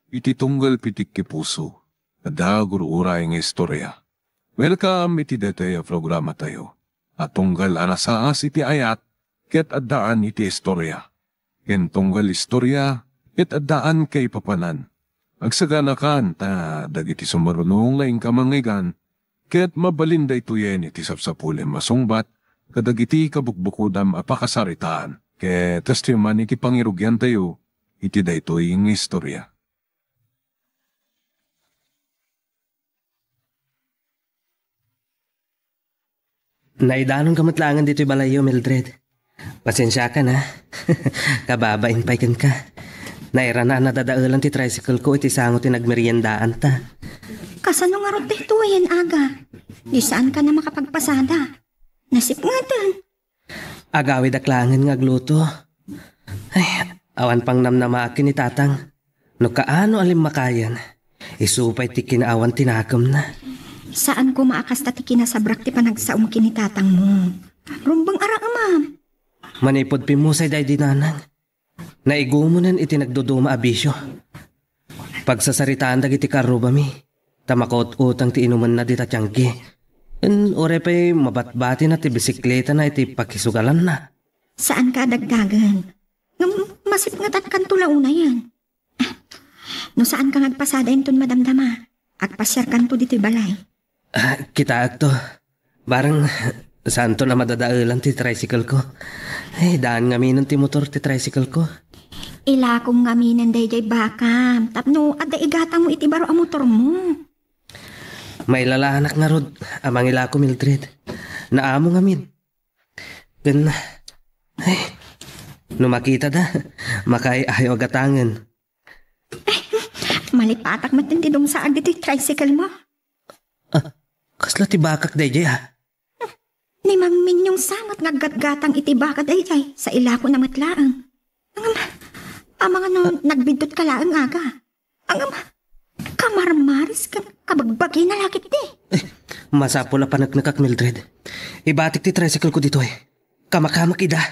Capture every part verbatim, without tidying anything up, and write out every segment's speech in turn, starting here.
iti tunggal pitikki puso, adda gur-uray nga istorya. Welcome iti daytoy a programatayo a tunggal a nasaas iti ayat ket addaan iti istorya. Ken tunggal istorya ket addaan kaipapanan. Agsaganakan ta dagiti sumaruno nga inka mangngegana ket mabalin daytoyen iti sapsapulem a sungbat kadagiti kabukbukodam a pakasaritaan ket testimony iti pangirugiantayo iti daytoy nga istorya. Naidanonka met laengen ditoy balayyo, Mildred. Pasensiakan, a. Kababain pay kenka. Nairana a nadadaelan ti tricycle ko iti sango ti nagmeriendaanta. Kasano ngarud daytoyen, Aga? Di saanka a makapagpasada. Nasipngetan. Agawidak laengen nga agluto. Ay, awan pangnamnamaak ken ni Tatang. No kaano a limmakayen, isu pay ti kinaawan ti nakemna. Saan koma a kasta ti kinasabrak ti panagsaom ken ni Tatangmo. Rumbeng a raemam. Manipud pimmusay daydi nanang, naigumonen iti nagduduma a bisio. Pagsasaritaan dagiti karrubami, ta makaut-utang ti inumenna dita tiangge. Ken uray pay mabatbatina ti bisikletana iti pakisugalanna. Saanka a dagdagen. Ngem masipngetankanto la unayen. Ah, no saanka nga agpasada inton madamdama, agpasiarkanto ditoy balay. Ah, kitaekto. Bareng, saanto a madadaelan ti tricycle ko. Ay, daan ngaminen ti motor ti tricycle ko. Ilakom ngaminen daydiay bakam, tapno adda igatangmo iti baro a motormo. Mailalanak ngarud a mangilako, Mildred. Naamo ngamin. Ken, ay, no makitada, makaay-ayo a gatangen. Malipatak met ti dumsaag ditoy tricycle mo. Ah, kasla ti bakak daydiay, a? Ni Mang Minyong sa met nga aggatgatang iti baka daydiay, sa ilakona met laeng. Ngem, amangan no nagbiddut ka laeng, Aga. Ngem, kamarmaris ken kabagbagina la ketdi. Eh, masapul a paneknekak, Mildred. Ibatik ti tricycle ko ditoy. Kamakamak ida.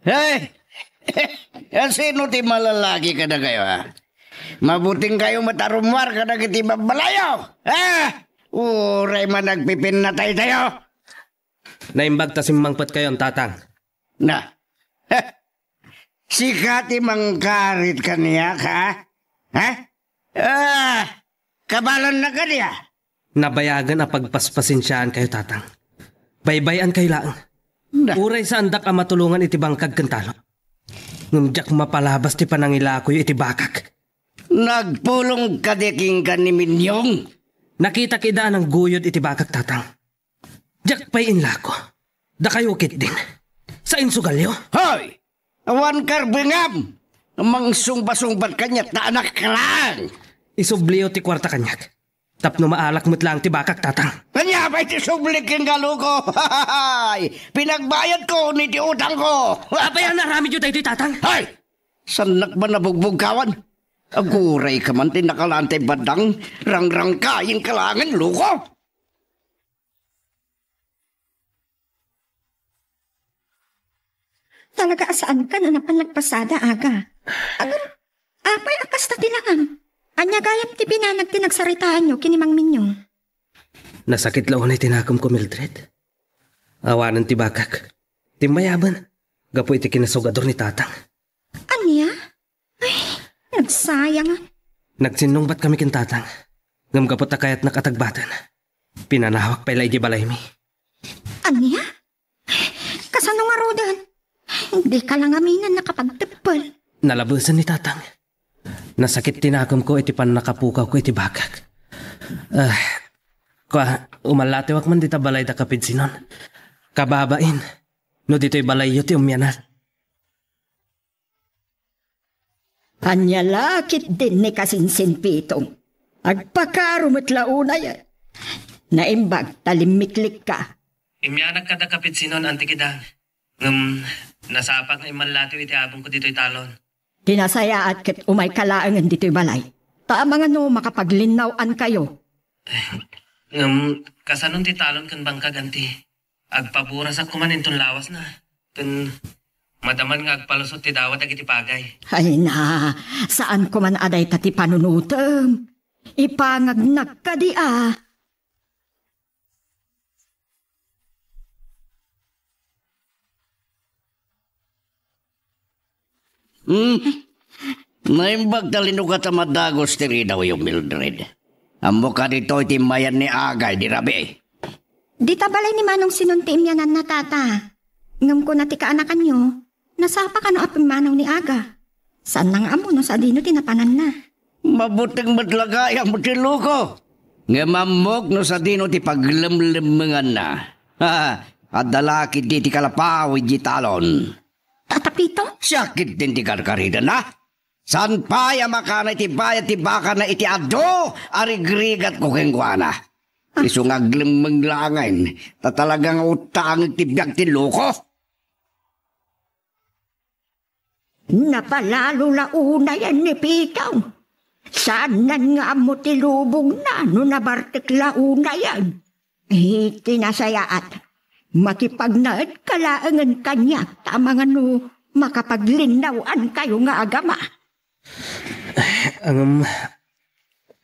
Hey! Sino ti malalaki kadakayo, a? Mabutingkayo met a rummuar kadagiti babbalayo, a? Uray man agpipinnataytayo. Naimbag ta simmangpetkayon, Tatang. Na. Sika ti mangkarit kaniak, a? Ha? Ah, kabalanna kadi, a? Nabayagen a pagpaspasensiaankayo, Tatang. Baybay-ankayo laeng. Na. Uray saandak a matulongan iti bangkag ken talon, ngem diak mapalabas ti panangilakoyo iti bakak. Nagpulong kadi kenka ni Minyong? Nakitak ida a nangguyod iti bakak, Tatang. Diak pay inlako. Dakayo ketdin. Sainsugalyo? Hoy! Awan karbengam! Mangsungba-sungbat kaniak ta anak ka laeng! Isubliyo ti kuarta kaniak. Tapno maalak met laeng ti bakak, Tatang. Ania pay ti sublik kenka, loko? Pinagbayadko ni ti utangko! Apay a naaramidyo daytoy, Tatang? Hoy! Saannak man a bugbugkawan? Agurayka man ti nakalaan ti baddang, rangrangkayenka laengen, loko! Talaga a saanka a napan nagpasada, Aga. Ngem, apay a kasta ti laam? Ania gayam ti binanag ti nagsaritaanyo ken ni Mang Minyong? Nasakit la unay ti nakemko, Mildred. Awanen ti bakak. Timmayaben, gapu iti kinasugador ni Tatang. Ania? Ay, nagsayang. Nagsinnungbatkami ken Tatang. Ngem gapu ta kayatnak a tagbaten, pinanawak pay la idiay balaymi. Ania? Kasano ngaruden? Dika la ngaminen nakapagteppel. Nalabesen ni Tatang. Nasakit ti nakemko iti pannakapukawko iti bakak. Ah, kua, umallatiwak man dita balay da Kapidsinon. Kababain, no ditoy balayyo ti umianak. Ania la ketdin ni Kasinsinpitong? Agpakaro met la unay. Naimbag ta limmiklikka. Immianak kada Kapidsinon, Anti Kidang. Ngem, nasapak nga immallatiw iti abongko ditoy talon. Ti nasayaat ket umayka laengen ditoy balay. Ta amangan no makapaglinnaw-ankayo. Ngem, kasanon ti talon ken bangkag, Anti? Agpaburasak koman inton lawasna. Ken madaman nga agpalusot ti dawat dagiti pagay. Ay na, saan koman a dayta ti panunotem. Ipangagnak kadi a. Hmm? Naimbag ta linugat a madagus ti ridaw yo, Mildred. Ammok a ditoy ti mayan ni Agay di rabii. Dita balay ni Manong Sinon ti immiananna, Tata. Ngem kuna ti kaanakanyo, nasapa kano a pimmanaw ni Aga. Saanna nga ammo no sadino ti napananna. Mabuteng met la gayam ti loko. Ngem ammok no sadino ti paglemlemmenganna. Ha, adda la ketdi ti kalapaw idiay talon. Tata Pito? Siak ketdin ti karkaridana. Saan pay a makana iti bayad ti bakana iti adu a rigrigatko kenkuana. Ah. Isu nga aglemmeng laengen, ta talaga nga uttangek ti biag ti loko. Napalalo la unayen ni Pitong. Saannan nga ammo ti lubongna no nabartek la unayen. Iti nasayaat, makipagnaedka laengen kaniak ta amangan no makapaglinnaw-ankayo nga agama. Ngem,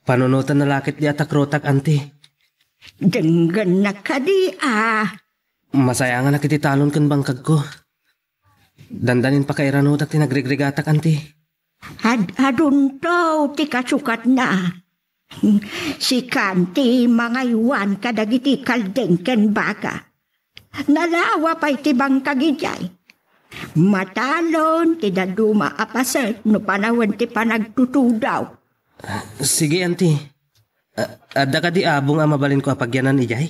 panunoten na la ketdi a takrotak, anti. Denggennak kadi a. Masayanganak iti talon ken bangkagko. Dandanin pakairanodak ti nagrigrigatak, anti. Ad-adunto ti kasukatna. Sikan ti mangaywan kadagiti kalding ken baka. Nalawa pay ti bangkag idiay. Matalon ti dadduma a paset no panawen ti panagtutudaw. Sige, anti. A-, adda kadi abong a mabalinko a pagyanan idiay?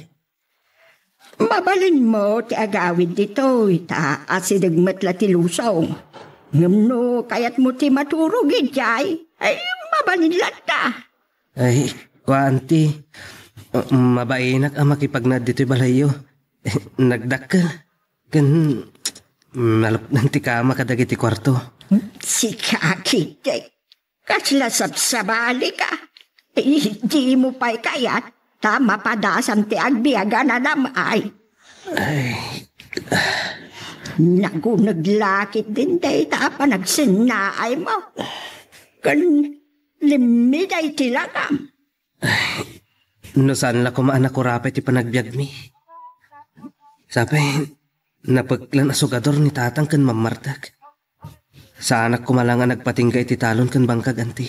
Mabalinmo ti agawid ditoy, ta asideg met la ti lusong. Ngem no kayatmo ti maturog idiay, ay, mabalin latta. Ay, kua, anti, mabainak a makipagnaed ditoy balayyo. Nagdakkel. Ken nalupneng ti kama kadagiti kuarto. Sika, Kitty. Kasla sabsabalika. Dimo pay kayat, ta mapadasam ti agbiag a nanam-ay. Ay. Naguneg la ketdin dayta a panagsennaaymo. Ken limmiday ti langam. Ay, no saan la koma a nakurapay ti panagbiagmi. Sapay, napeklan a sugador ni tatang ken mammartek. Saanak koma la nga nagpatingga iti talon ken bangkag, anti.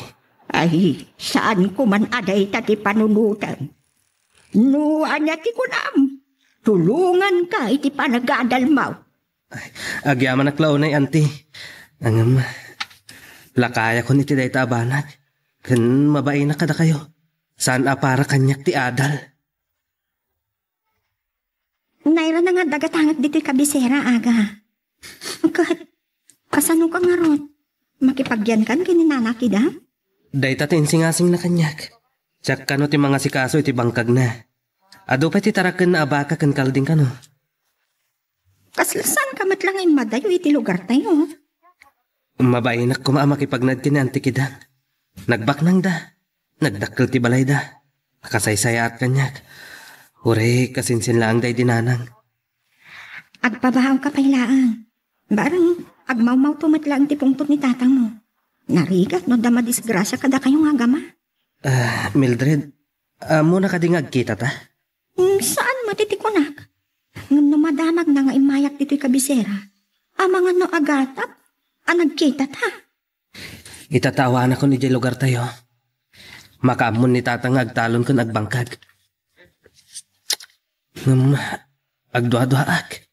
Ay, saan koman a dayta ti panunotem. No ania ti kunam, tulonganka iti panagadalmo. Ay, agyamanak la unay, anti. Ngem, lakayakon iti dayta a banag. Ken mabainak kadakayo. Saan a para kaniak ti adal. Nairana nga adda gatangek ditoy kabisera, Aga. Ket, kasanoka ngarud? Makipagyankan ken ni Nana Kidang? Dayta ti insingasingna kaniak. Siak kano ti mangasikaso iti bangkagna. Adu pay ti tarakkenna a baka ken kalding kano. Kasla saanka met la nga immadayo iti lugartayo. Mabainak koma a makipagnaed ken ni Auntie Kidang. Nagbaknangda. Nagdakkel ti balayda. Nakasaysayaat kaniak. Uray, kasinsin laeng daydi nanang. Agpabaawka pay laeng. Bareng, agmawmawto met laeng ti pungtot ni tatangmo. Narigat no adda madisgrasia kadakayo nga agama. Ah, Mildred, ammona kadi nga agkitata? Hmm, saan met iti kunak. Ngem no madamagna nga immayak ditoy kabisera, amangan no agatap a nagkitata. Itata awanakon idiay lugartayo. Makaammon ni tatang nga agtalon ken agbangkag. Ngem, agduaduaak.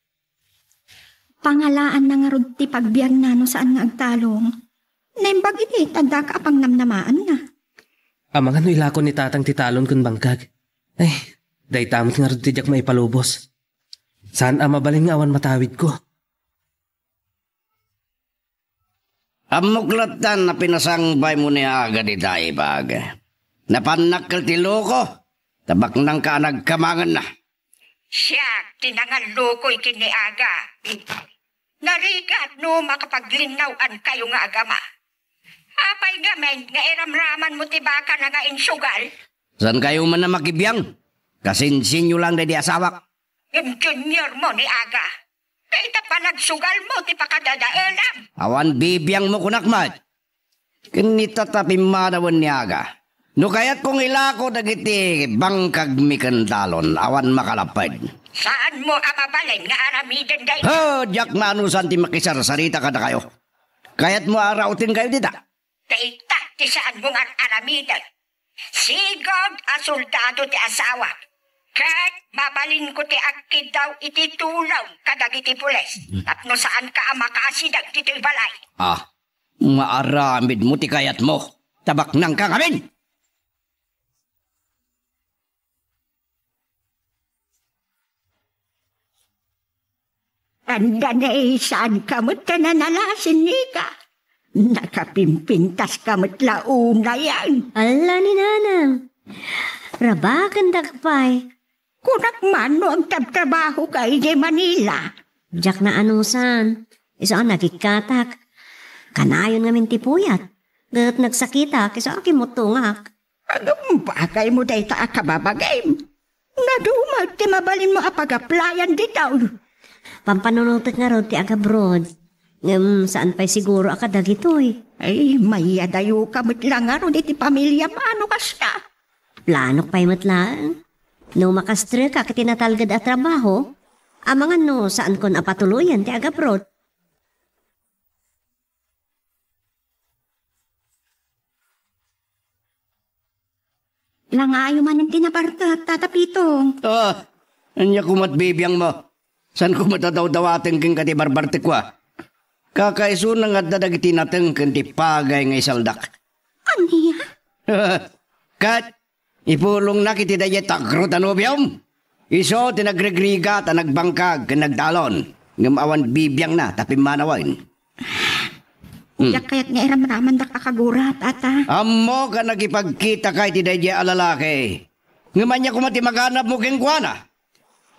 Pangalaanna ngarud ti pagbiagna no saan nga agtalon. Naimbag iti, ta addaka a pangnamnamaanna. Amangan no ilako ni tatang ti talon ken bangkag. Ay, dayta met ngarud ti diak maipalubos. Saan a mabalin nga awan matawidko. Ammok lattan a pinasangbaymo ni Aga dita ibag. Napannakkel ti loko, ta baknangka a nagkamangenna. Siak ti nangallukoy ken ni Aga. Narigat no makapaglinnaw-ankayo nga agama. Apay ngamin nga iramramanmo ti bakana nga insugal? Saankayo man a makibiang? Kasinsinyo laeng daydi asawak. Ngem juniormo ni Aga. Dayta panagsugalmo ti pakadadaelam. Awan bibiangmo, kunak met. Ken ita ta pimmanawen ni Aga. No kayatko nga ilako dagiti bangkagmi ken talon, awan makalapped. Saanmo a mabalin nga aramiden dayta? Ha, diak maanusan ti makisarsarita kadakayo. Kayatmo a rauten kayo dita? Dayta ti saanmo nga aramiden. Sigud a soldado ti asawak, ket mabalinko ti agkiddaw iti tulong kadagiti pulis tapno saanka a makaasideg ditoy balay. Ah, maaramidmo ti kayatmo. Tabaknangka ngamin! Anda ne, saanka met a nanalasin, Nika? Nakapimpintaska met la unayen. Alla ni Nanang. Rabakendak pay. Kunak man no agtabtrabahoka idiay Manila. Diak naanusan. Isu a nagikkatak. Kanayon ngamin ti puyat. Ket nagsakitak, isu a kimmutongak. Agambagaymo dayta a kababagim. Naduma ti mabalinmo a pag-applyan ditoy. Pampanunotek ngarud ti agabroad. Ngem saan pay siguro a kadagitoy. Ay, mayadayoka met la ngarud iti pamiliam a no kasta. Planok pay met laeng. No makastrekak iti natalged a trabaho, amangan no saankon a patuloyen ti agabroad. Langayo manen ti nabartek, Tata Pito. Ah, ania koma ti bibiangmo? Saanko met a dawdawaten kenka ti barbartekko a? Kakaisuna nga adda dagiti nateng ken ti pagay nga isaldak. Ania? Ket ipulongnak iti daydiay tagruta nobiom. Isu ti nagrigrigat a nagbangkag ken nagtalon, ngem awan bibiangna ta pimmanawen. Hmm. Diak kayat nga iramramandak a kagura, Tata. Ammok a nagipagkitaka iti daydiay a lalaki. Ngem ania koma ti maganabmo kenkuana?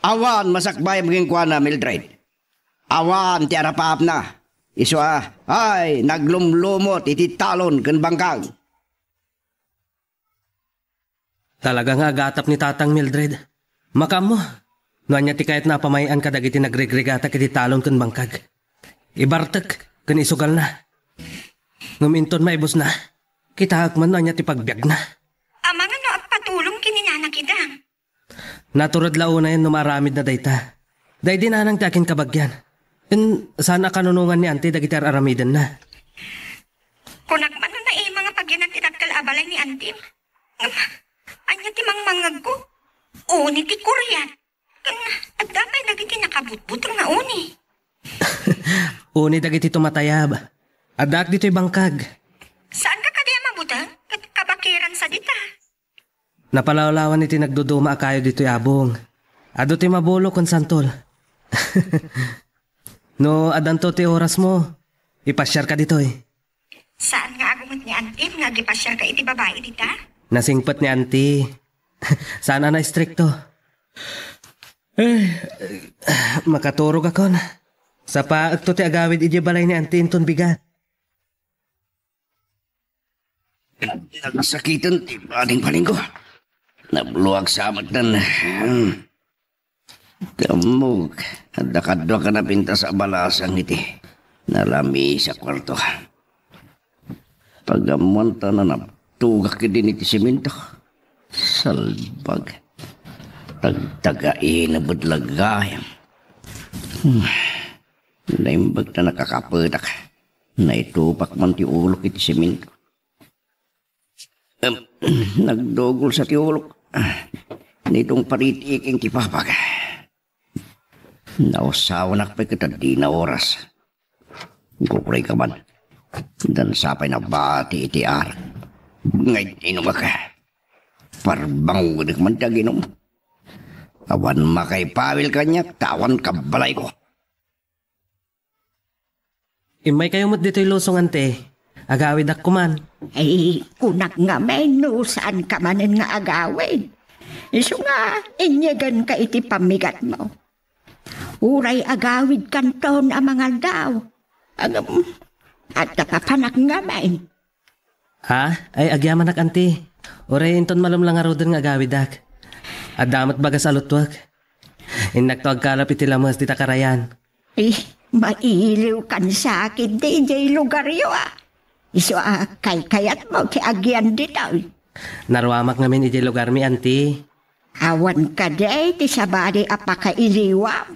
Awan masakbayam kenkuana, Mildred. Awan ti arapaapna. Isu a, ay, naglumlumot iti talon ken bangkag. Talaga nga agatap ni Tatang, Mildred. Makaammo, no ania ti kayatna a pamay-an kadagiti nagrigrigatak iti talon ken bangkag. Ibartek ken isugalna. Ngem inton maibusna, kitaek man no ania ti pagbiagna. Amangan no agpatulong ken ni Nana Kidang. Natured la unayen no maaramidna dayta. Daydi Nanang ti akinkabagian. Ken saan a kanunongan ni Auntie dagiti ar-aramidenna. Kunak man no naima nga pagyanan ti dakkel a balay ni Auntie. Ngem, ania ti mangmangngegko? Uni ti kurian. Ken adda pay dagiti nakabutbuteng nga uni. Uni dagiti tumatayab. Addaak ditoy bangkag. Saanka kadi a mabuteng? Ket kabakiran sa dita. Napalawlawan iti nagduduma a kayo ditoy abong. Adu ti mabulo ken santol. No addanto ti orasmo, ipasiarka ditoy. Saan nga agunget ni Antim nga agipasiarka iti babai dita? Nasingpet ni Anti. Saan a naistrikto. Eh, makaturogakon. Sapaekto ti agawid idiay balay ni Anti inton bigat. Nagsakiten ti bading-badingko. Nabluag sa metten. Hmm. Kammog, adda kaduak a napintas a balasang iti nalamiis a kuarto. Pag-ammoan ta nanaptogak ketdin iti semento. Salbag. Tagtagaineb la gayam. Hmm. Naimbag ta nakakapetak. Naitupak man ti ulok iti semento. Em, nagdugol sa ti ulok. Nitong paritiking ti papag. Nausawanak pay ket adina oras. Guray ka man. Dansa pay nabati iti arak. Ngay inumak. Parbangudek man ti aginum. Awan makaipawil kaniak, ta awan kabbalayko. Immaykayo met ditoy lusong, Ante. Agawidak koman. Ay, kunak ngamin no saanka manen nga agawid. Isu nga, inyeganka iti pammigatmo. Uray agawidkanton a mangaldaw. Agam, adda papanak ngamin. Ha? Ay, agyamanak, Anti. Uray inton malem la ngaruden nga agawidak. Adda met bagas a lutwek. Innakto agkalap iti lames dita karayan. Eh, mailiwkan sakit di idiay lugaryo, a. Isu a kaykayatmo ti agyan ditoy. Naruamak ngamin idiay lugarmi, anti. Awan kadi ti sabali a pakailiwam?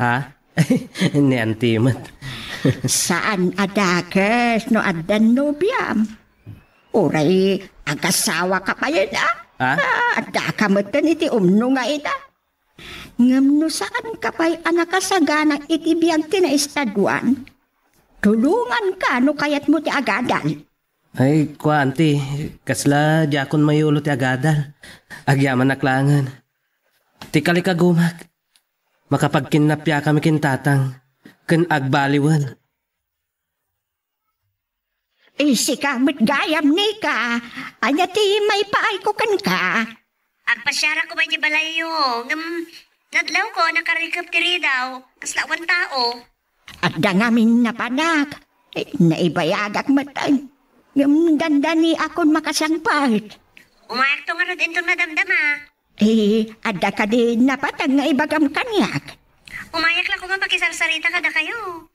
Ha? Ni anti met. Saan a dakes no addan nobiam. Uray agasawa ka payen, a? Ha? Ah, adda ka metten iti umno nga ida. Ngem no saan ka pay a nakasagana iti biag ti naestaduan, tulongan ka no kayatmo ti agadal. Ay, kua, anti, kasla diakon mayulo ti agadal. Agyamanak laengen. Ti kalikagumak, makapagkinnappiakami ken tatang, ken agbaliwen. Isika met gayam, Nika. Ania ti maipaayko kenka? Agpasiarak koma iti balayyo, ngem nadlawko a nakarikep ti ridaw, kasla awan tao. Adda ngamin napanak. Eh, naibayagak met. Ngem dandaniakon makasangpet. Umayakto ngarud inton madamdama. Eh, adda kadi napateg nga ibagam kaniak? Umayak la koma makisarsarita kadakayo.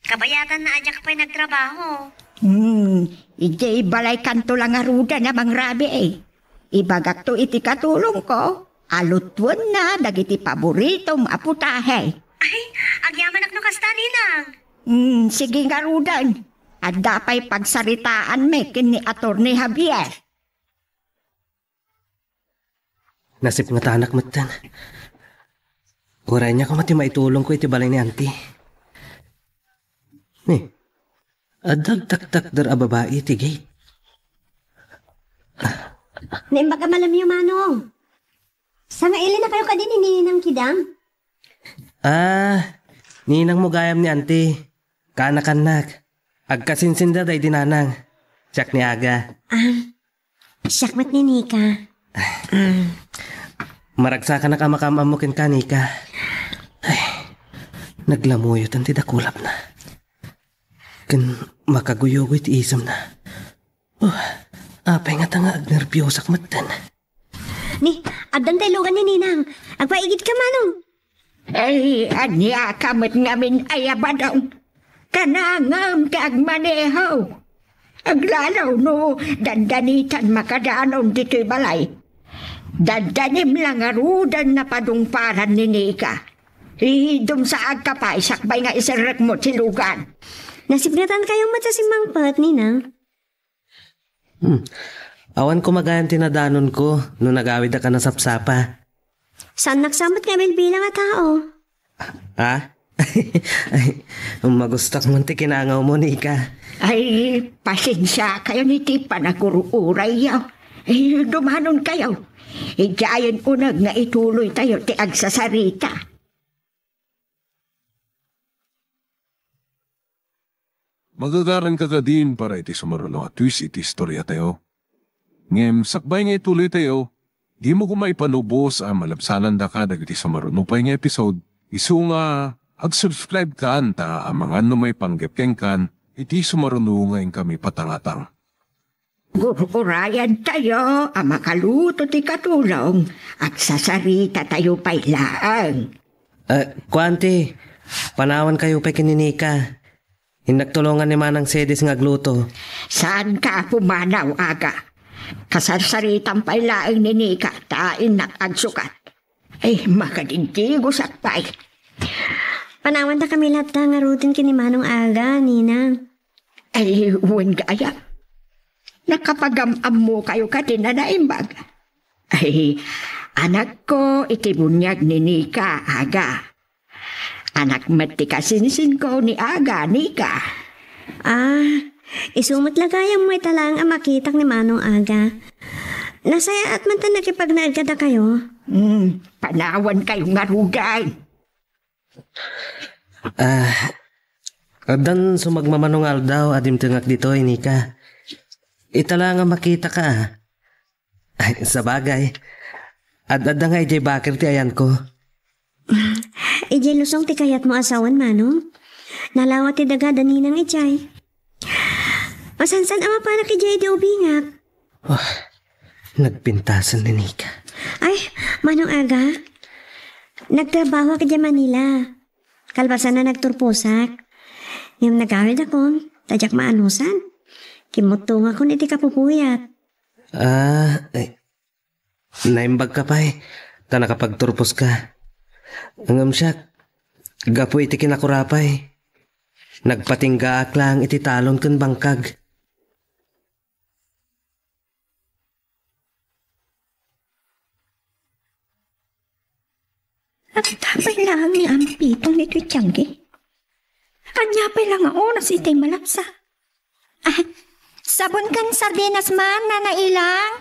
Kabayatanna a diak pay nagtrabaho. Hmm, idiay balaykanto la ngaruden a mangrabii. Ibagakto iti katulongko, a lutwenna dagiti paboritom a putahe. Ay, agyamanak no kasta, Ninang. Hmm, sige ngaruden. Adda pay pagsaritaanmi ken ni Attorney Javier. Nasipngetanak metten. Uray ania koma ti maitulongko iti balay ni Auntie. Ni, adda agtaktakder a babai iti gate. Naimbag a malamyo, Manong. Sangaili na kayo kadi ni Ninang Kidang? Ah, ninang mo gayam ni Auntie. Kaanakannak. Agkasinsinda daydi nanang. Siak ni Aga. Ah, siak met ni Nika. Mm. Maragsakanak a makaam-ammo kenka, Nika. Ay, naglamuyotan ti dakulapna. Ken makaguyogoy ti isemna. Oh, apay ngata nga agnerbiyosak metten. Ni, addan ta ilugan ni Ninang. Agpaigidka, Manong. Ay, ania ka met ngamin a yabadong? Kanangem ti agmaneho. Aglalaw no dandanitan makadanon ditoy balay. Dandanim la ngaruden a padungparan ni Nika. Idumsaagka pay sakbay nga iserrekmo ti lugan. Nasipngetankayo met a simmangpet, Ninang. Hmm. Awan koma gayam ti nadanonko no nagawidak a nasapsapa. Saannak sa met nga ibilbilang a tao. Ha? Ay, magustak man ti kinangawmo, Nika. Ay, pasensiakayon iti panagur-urayyo. Ay, dumanonkayo. Idiayen uneg nga ituloytayo ti agsasarita. Magagaranka kadin para iti sumaruno a twist iti istoriatayo. Ngem sakbay nga ituloytayo, dimo koma ipanubos a malabsanandaka dagiti sumaruno pay nga episode, isu nga ag-subscribe kan ta amangan no maipanggep kenkan iti sumaruno nga inkami patangatang. Gur-urayantayo a makaluto ti katulong, agsasaritatayo pay laeng. Eh, kuanti, panawankayo pay ken ni Nika. Innak tulongan ni Manang Cedes nga agluto. Saanka a pumanaw, Aga. Kasarsaritam pay laeng ni Nika, ta innak agsukat. Ay, makadindigosak pay. Panawantakami latta ngaruden ken ni Manong Aga, Ninang. Ay, wen gayam. Nakapagam-ammokayo kadin a naimbag. Ay, anakko iti buniag ni Nika, Aga. Anak met ti kasinsinko ni Aga, Nika. Ah, isu met la gayam ita laeng a makitak ni Manong Aga. Nasayaat man ta nakipagnaed kadakayo. Hmm, panawankayo ngaruden. Ah, addan sumagmamano nga aldaw a dimtengak ditoy, Nika. Ita la nga makitaka, ah. Ay, sabagay. Ad-adda nga idiay baker ti ayanko. Idiay Luzon ti kayatmo a sawen, Manong? Nalawa ti daga da Ninang idiay. Masansan a mapanak idiay idi ubingak. Oh, nagpintasen ni Nika. Ay, Manong Aga, Nagtrabahoak idiay Manila. Kalpasanna, nagturposak. Ngem nagawidakon, ta diak maanusan. Kimmuttongakon iti kapupuyat. Ah, eh, naimbagka pay, ta nakapagturposka. Ngem siak, gapu iti kinakurapay, nagpatinggaak laeng iti talon ken bangkag. Adda pay laeng ni Ampitong ditoy tiangge. Ania pay la nga oras itay malapsa? Ah, sabon ken sardinas man, Nana Ilang?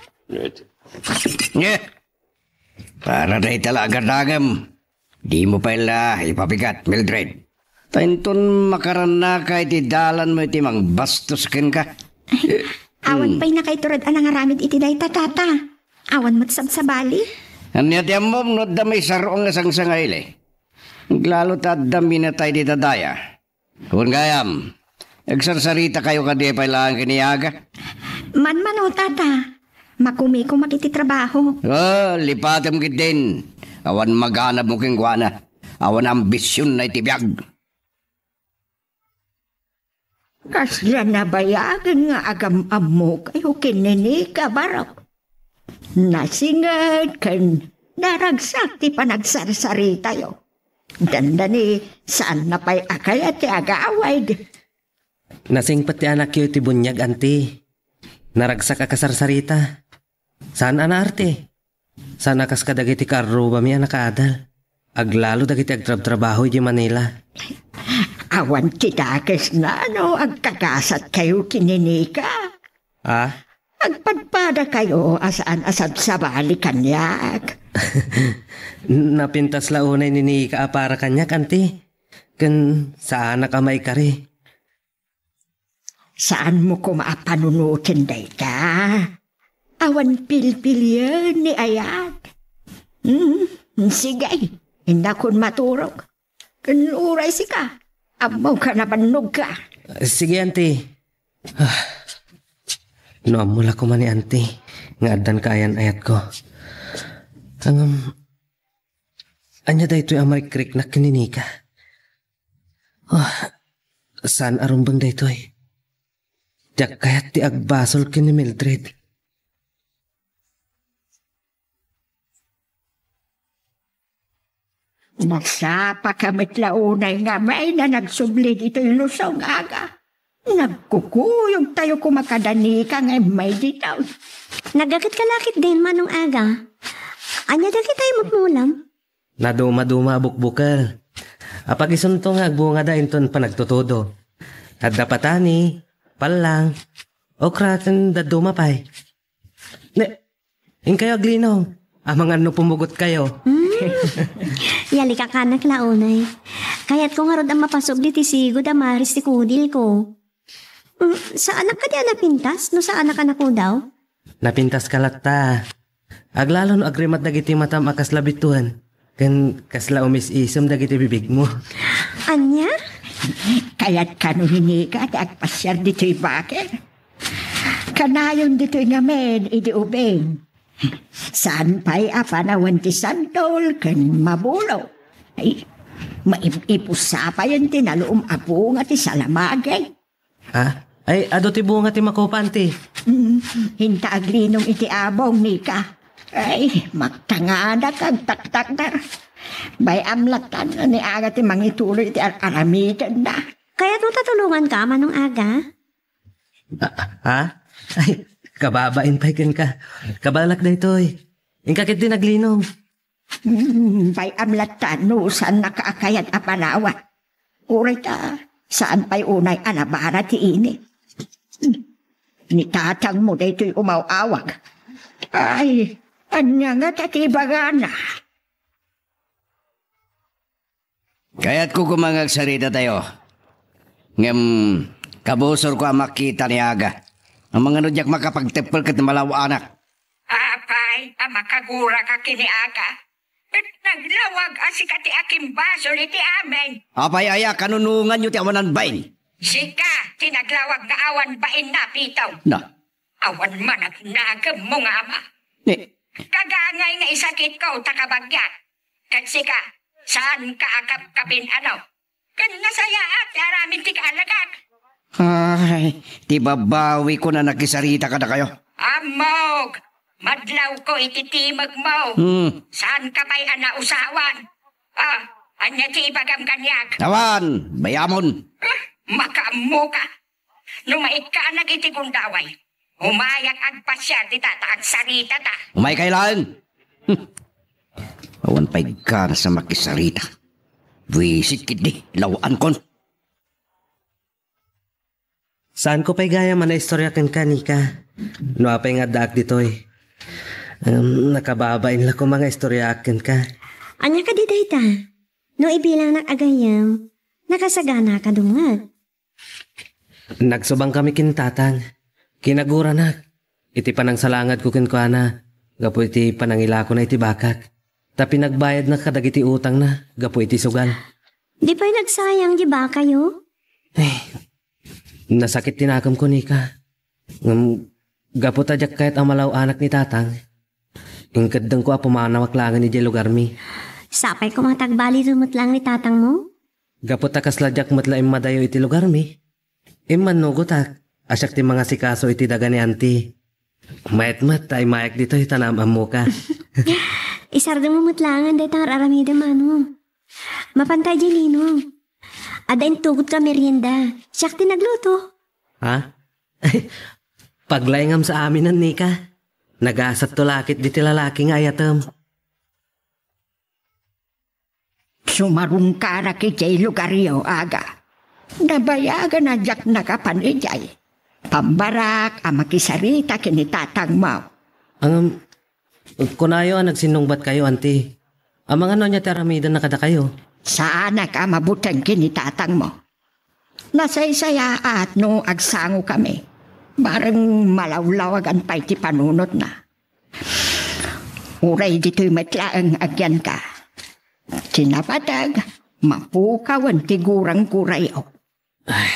Ngem, para dayta la a gadangem, dimo pay la ipabigat, Mildred. Ta inton makarannaka iti dalanmo iti mangbastos kenka. Awan Hmm. pay nakaiturod a nangaramid iti dayta, Tata. Awan met sabsabali. Ania ti ammom no adda maisarruang a sangsangaili? Aglalo ta adda minatay dita daya. Wen gayam, agsarsaritakayo kadi pay laeng ken ni Aga? Manmano, Tata. Makumikumak iti trabaho. Ah, lipatem ketdin. Awan maganabmo kenkuana. Awan ambisionna iti biag. Kasla nabayagen nga agam-ammokayo ken ni Nika, Barok. Nasinget ken naragsak ti panagsarsaritayo. Dandani, saanna pay a kayat ti agawid. Nasingpet ti anakyo iti buniag, anti. Naragsak a kasarsarita. Saan a naarte? Saan a kas kadagiti kaarrubami a nakaadal. Aglalo dagiti agtrabtrabaho idiay Manila. Awan ti dakesna no agkagasatkayo ken ni Nika. Ah? Agpadpadakayo a saan a sabsabali kaniak. Napintas la unay ni Nika a para kaniak, anti. Ken saanak a maikari. Saanmo koma a panunoten dayta. Awan pilpilien ni ayat. Hmm, sige, innakon maturog. Ken uray sika, ammoka a nabannogka. Sige, anti. Ah, no ammo la koma ni anti nga addan kaayan-ayatko. Ngem, ania daytoy a marikriknak ken ni Nika? Ah, saan a rumbeng daytoy. Diak kayat ti agbasol ken ni Mildred. Nagsapaka met la unay nga amin a nagsubli ditoy Luzon, Aga. Nagkukuyogtayo koma kada Nika nga immay ditoy. Nagagetka la ketdin, Manong Aga. Ania dagiti mukmulam? Nadumaduma a bukbukel. Apagisunto nga agbungada inton panagtutudo. Adda patani, pallang, okra, ken dadduma pay. Ne, inkayo aglinong. Amangan no pumugotkayo. Hmm. Yalikakanak la unay. Kayatko ngarud a mapasubli ti sigud a maris ti kudilko. Mm, saanak kadi a napintas no saanak a nakudaw? Napintaska latta. Aglalo no agrimat dagiti matam a kasla bituen, ken kasla umis-isem dagiti bibigmo. Ania? Kayat kano ni Nika ti agpasiar ditoy baket? Kanayon ditoy ngamin idi ubing. Saan pay a panawen ti santol ken mabulo. Ay, maib-ipusa payen ti nalum a bunga ti salamagi. Ha? Ay, adu ti bunga ti makupa, anti. Mm, inta aglinong iti abong, Nika. Ay, magtanganak agtaktakder. Bay-am latta ni Aga ti mangituloy iti ar-aramidenna. Kayatmo ta tulonganka, Manong Aga? Ah, ha? Ay, kababain pay kenka. Kabalak daytoy. Inka ketdin aglinong. Hmm, bay-am latta no saannaka a kayat a panawan. Uray ta, saan pay unay a nabara ti init. Ni tatangmo daytoy umaw-awag. Ay, ania ngata ti ibagana? Kayatko koma nga agsaritatayo. Ngem, kabusorko a makita ni Aga. Amangan no diak makapagteppel ket malaw-anak. Apay a makaguraka ken ni Aga? Ket naglawag a sika ti akimbasol iti amin. Apay aya kanunonganyo ti awanan bain? Sika ti naglawag nga awan bain, Napitaw. Na. Awan managnagemmo nga ama. Ni- Kagangay nga isakitko ta kabagiak. Ket sika, Saanka a kapkapin, ano? Ken nasayaat ti aramid ti kaalagak. Ay, ti babbawikon a nakisarita kadakayo. Ammok, madlawko iti timekmo. Hmm. Saanka pay a nausawan. Ah, ania ti ibagam kaniak? Awan, bay-amon. Ah, makaammoka. No maikkanak iti gundaway, umayak agpasiar dita ta agsaritata. Umaykayo laeng. Hmm. Awan pay ganas a makisarita. Buisit ketdi, law-ankon. Saanko pay gayam a naistorya kenka, Nika. No apay nga addaak ditoy. Ngem nakababain la koma nga istoryaak kenka. Ania kadi dayta? No ibilangnak a gayyem, nakasaganaka dumngeg. Nagsubangkami ken tatang. Kinaguranak iti panangsalangadko kenkuana gapu iti panangilakona iti bakak, ta pinagbayadna kadagiti utangna gapu iti sugal. Di pay nagsayang di bakayo? Ay, nasakit ti nakemko, Nika. Ngem gapu ta diak kayat a malaw-anak ni tatang, inkeddengko a pumanawak laengen idiay lugarmi. Sapay koma ta agbalin met laeng ni tatangmo? Gapu ta kasla diak met la immadayo iti lugarmi, immannugotak a siak ti mangasikaso iti daga ni Auntie. Mayat met ta imayak ditoy ta naam-ammoka. Isardengmo met laengen dayta nga ar-aramidem, Manong. Mapanta idiay linong. Adda intugotko a merienda. Siak ti nagluto. Ha? Paglaingam sa aminen, Nika. Nagasatto la ket diti lalaki nga ayatem. Sumarungkarak idiay lugaryo, Aga. Nabayagen a diak nakapan idiay. Pambarak a makisarita ken ni tatangmo. Ngem, kunayo a nagsinnungbatkayo, Auntie. Amangan no ania ti aramidenna kadakayo. Saanak a mabuteng ken ni tatangmo. Nasaysayaat no agsangokami. Bareng malawlawagan pay ti panunotna. Uray ditoy met laeng agyanka. Ti napateg, mapukawen ti gurang-gurayo. Ay,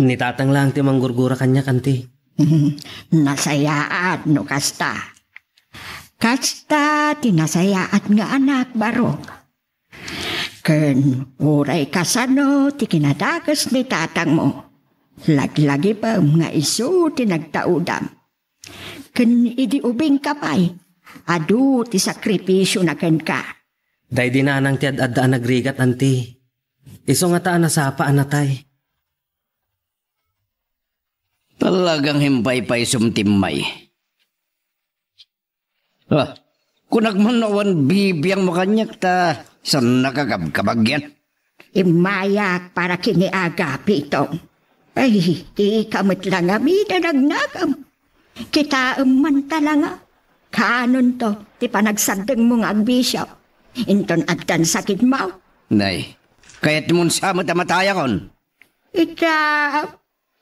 ni tatang laeng ti manggurgura kaniak, Auntie. Nasayaat no kasta. Kasta ti nasayaat nga anak, barok. Ken uray kasano ti kinadakes ni tatangmo, laglagipem nga isu ti nagtaudam. Ken idi ubingka pay, adu ti sakripisiona kenka. Daydi nanang ti ad-adda a nagrigat, Auntie. Isu ngata a nasapa a natay. Talagang himpaypaysom ti immay. Ah, kunak man no awan bibiangmo kaniak ta saan nakakabkabagyan. Immayak para ken ni Aga, Pitong. Ay, dika met la ngarud a nagnagem. Kitaem man talaga. Kaanonto ti panagsardengmo nga agbisio. Inton addan sakitmo. Nay, kayatmon sa met a matayakon. Ita,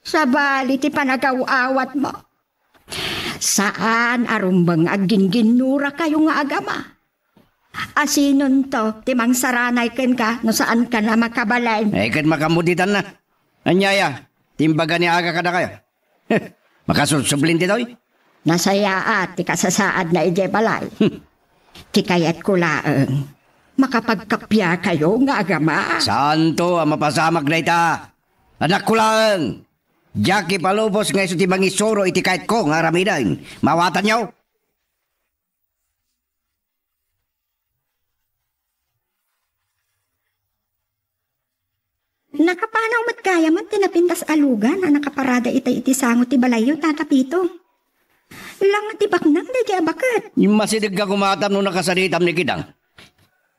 sabali ti panagaw-awatmo. Saan a rumbeng a ginginnurakayo nga agama. Asinonto ti mangsaranay kenka no saankan a makabalin? Ay, ket makamuditanna. Ania aya ti imbaga ni Aga kadakayo? Makasubsublin ditoy? Nasayaat ti kasasaadna idiay balay. Hmm. Ti kayatko laeng, makapagkappiakayo nga agama. Saanto a mapasamak dayta. Anakko laeng. Diak ipalubos nga isu ti mangisuro iti kayatko nga aramiden. Maawatanyo? Nakapanaw met gayam ti napintas a lugan a nakaparada itay iti sango ti balayyo, Tata Pito. Langa ti baknang daydi a baket. Masidegka koma no nakasaritam ni Kidang.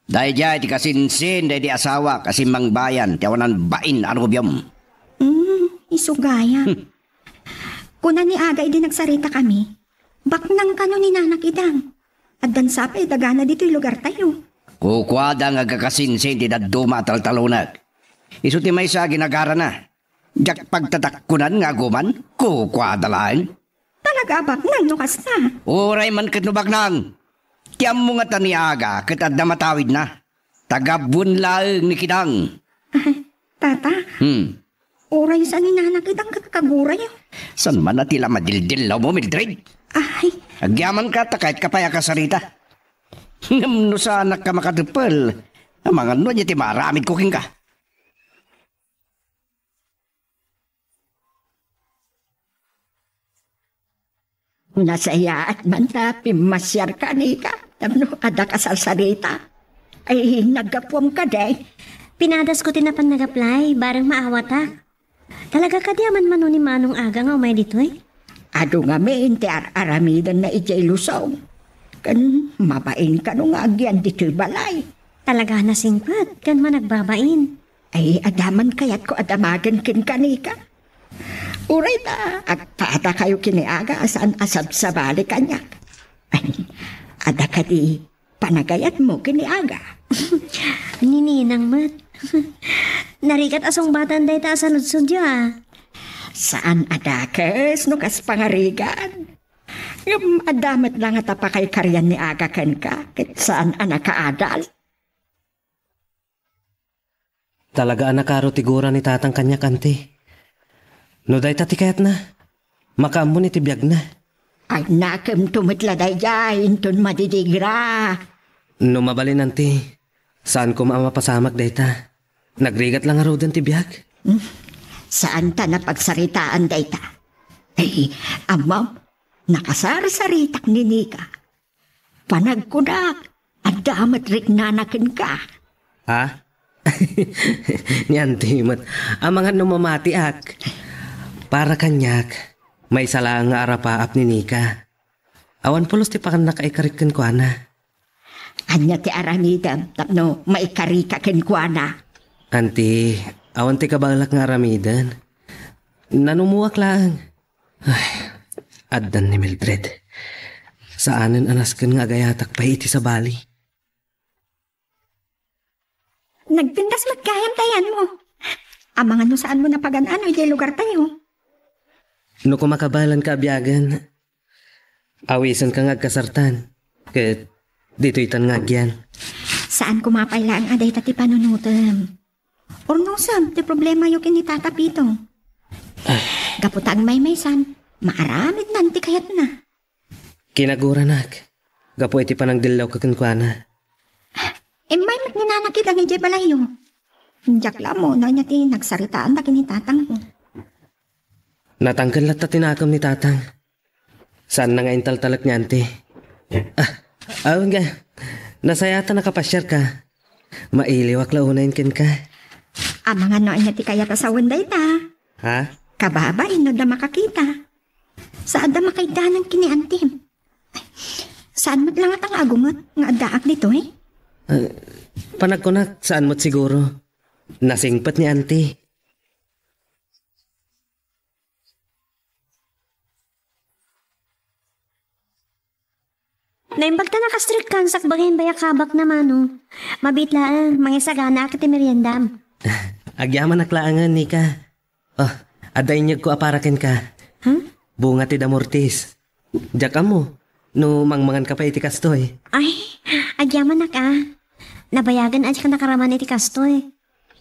Daydiay ti kasinsin daydi asawak a simmangbayan ti awanan bain a nobiom. Mm, isu gayam. Hmm. Kuna ni Aga idi nagsaritakami, baknang kano ni Nana Kidang. Addan sa pay dagana ditoy lugartayo. Kukuada nga agkakasinsin ti dadduma a taltalonek. Isu ti maysa a ginagarana. Diak pagtatakkunan nga aguman, kukuada laeng. Talaga a baknang no kasta. Uray man ket no baknang. Ti ammo ngata ni Aga ket adda matawidna. Tagabuen laeng ni Kidang. Tata, Hmm. Uray sa ni Nana Kidang ket kagurayo. Saan man a ti la madildillawmo, Mildred? Ay. Agyamanka ta kayatka pay a kasarita. Ngem no saanakka makateppel, amangan no ania ti maaramidko kenka? Nasayaat man ta pimmasiarka, Nika, tapno adda kasarsarita. Ay, naggapuam kadi. Pinadasko ti napan nagaplay, bareng maawatak. Talaga kadi a manmano ni Manong Aga nga umay ditoy? Adu ngamin ti ar-aramidenna idiay Luzon. Ken mabain kano nga agyan ditoy balay. Talaga a nasingpet ken managbabain. Ay, adda man kayatko a damagen kenka, Nika. Uray ta agpadakayo ken ni Aga a saan a sabsabali kaniak. Ay, adda kadi panagayatmo ken ni Aga? Ni Ninang met. Narigat a sungbatan dayta a saludsodyo, a. Saan a dakes no kas pangarigan. Ngem adda met la ngata pakaikarian ni Aga kenka, ket saan a nakaadal. Talaga a nakaro ti gura ni Tatang kaniak, Anti. No dayta ti kayatna, makaammon iti biagna. Ay, nakemto met la daydiay inton madidigra. No mabalin, Anti, saan koma a mapasamak dayta. Nagrigat la ngaruden ti biag. Hmm? Saan ta napagsaritaan dayta. Ay, ammom, nakasarsaritak ni Nika. Panagkunak, adda met riknana kenka. Ha? Ni Anti met, amangan no mamatiak. Para kaniak, maysa laeng nga arapaap ni Nika. Awan pulos ti pakannak a ikarik kenkuana. Ania ti aramidem tapno maikarika kenkuana? Anti, awan ti kabaelak nga aramiden. Nanumuak laeng. Ay, addan ni Mildred. Saanen a nasken nga agayatak pay iti sabali. Nagpintas met gayam ti ayanmo. Amangan no saanmo napagan-ano idiay lugartayo. No kumakabaelanka a biagen, awisenka nga agkasartan, ket ditoytan nga agyan. Saan koma pay laeng a dayta ti panunotem. Urnosem ti problemayo ken ni Tata Pito. Gapu ta agmaymaysan, maaramidnan ti kayatna. Kinaguranak, gapu iti panagdellawko kenkuana. Immay met ni Nana Kidang idiay balayyo. Diak la ammo no ania ti nagsaritaanda ken ni tatangko. Natangken latta ti nakem ni tatang. Saanna nga intaltalek ni Anti. Ah, awan nga. Nasayaat a nakapasiarka. Mailiwak la unayen kenka. Amangan no ania ti kayat a sawen dayta. Ha? Kababain no adda makakita. Sa adda makaiddanan ken ni Antim. Saan met la ngata nga agunget nga addaak ditoy? Ah, panagkunak, saan met siguro. Nasingpet ni Anti. Naimbag ta nakastrekkan sakbay nga imbayakabak na, Manong. Mabiit laeng, mangisaganaak iti meriendam. Agyamanak laengen, Nika. Oh, adda inyegko a para kenka. Huh? Bunga ti damortis. Diak ammo no mangmanganka pay iti kastoy. Ay, agyamanak a. Nabayagen a diak nakaraman iti kastoy.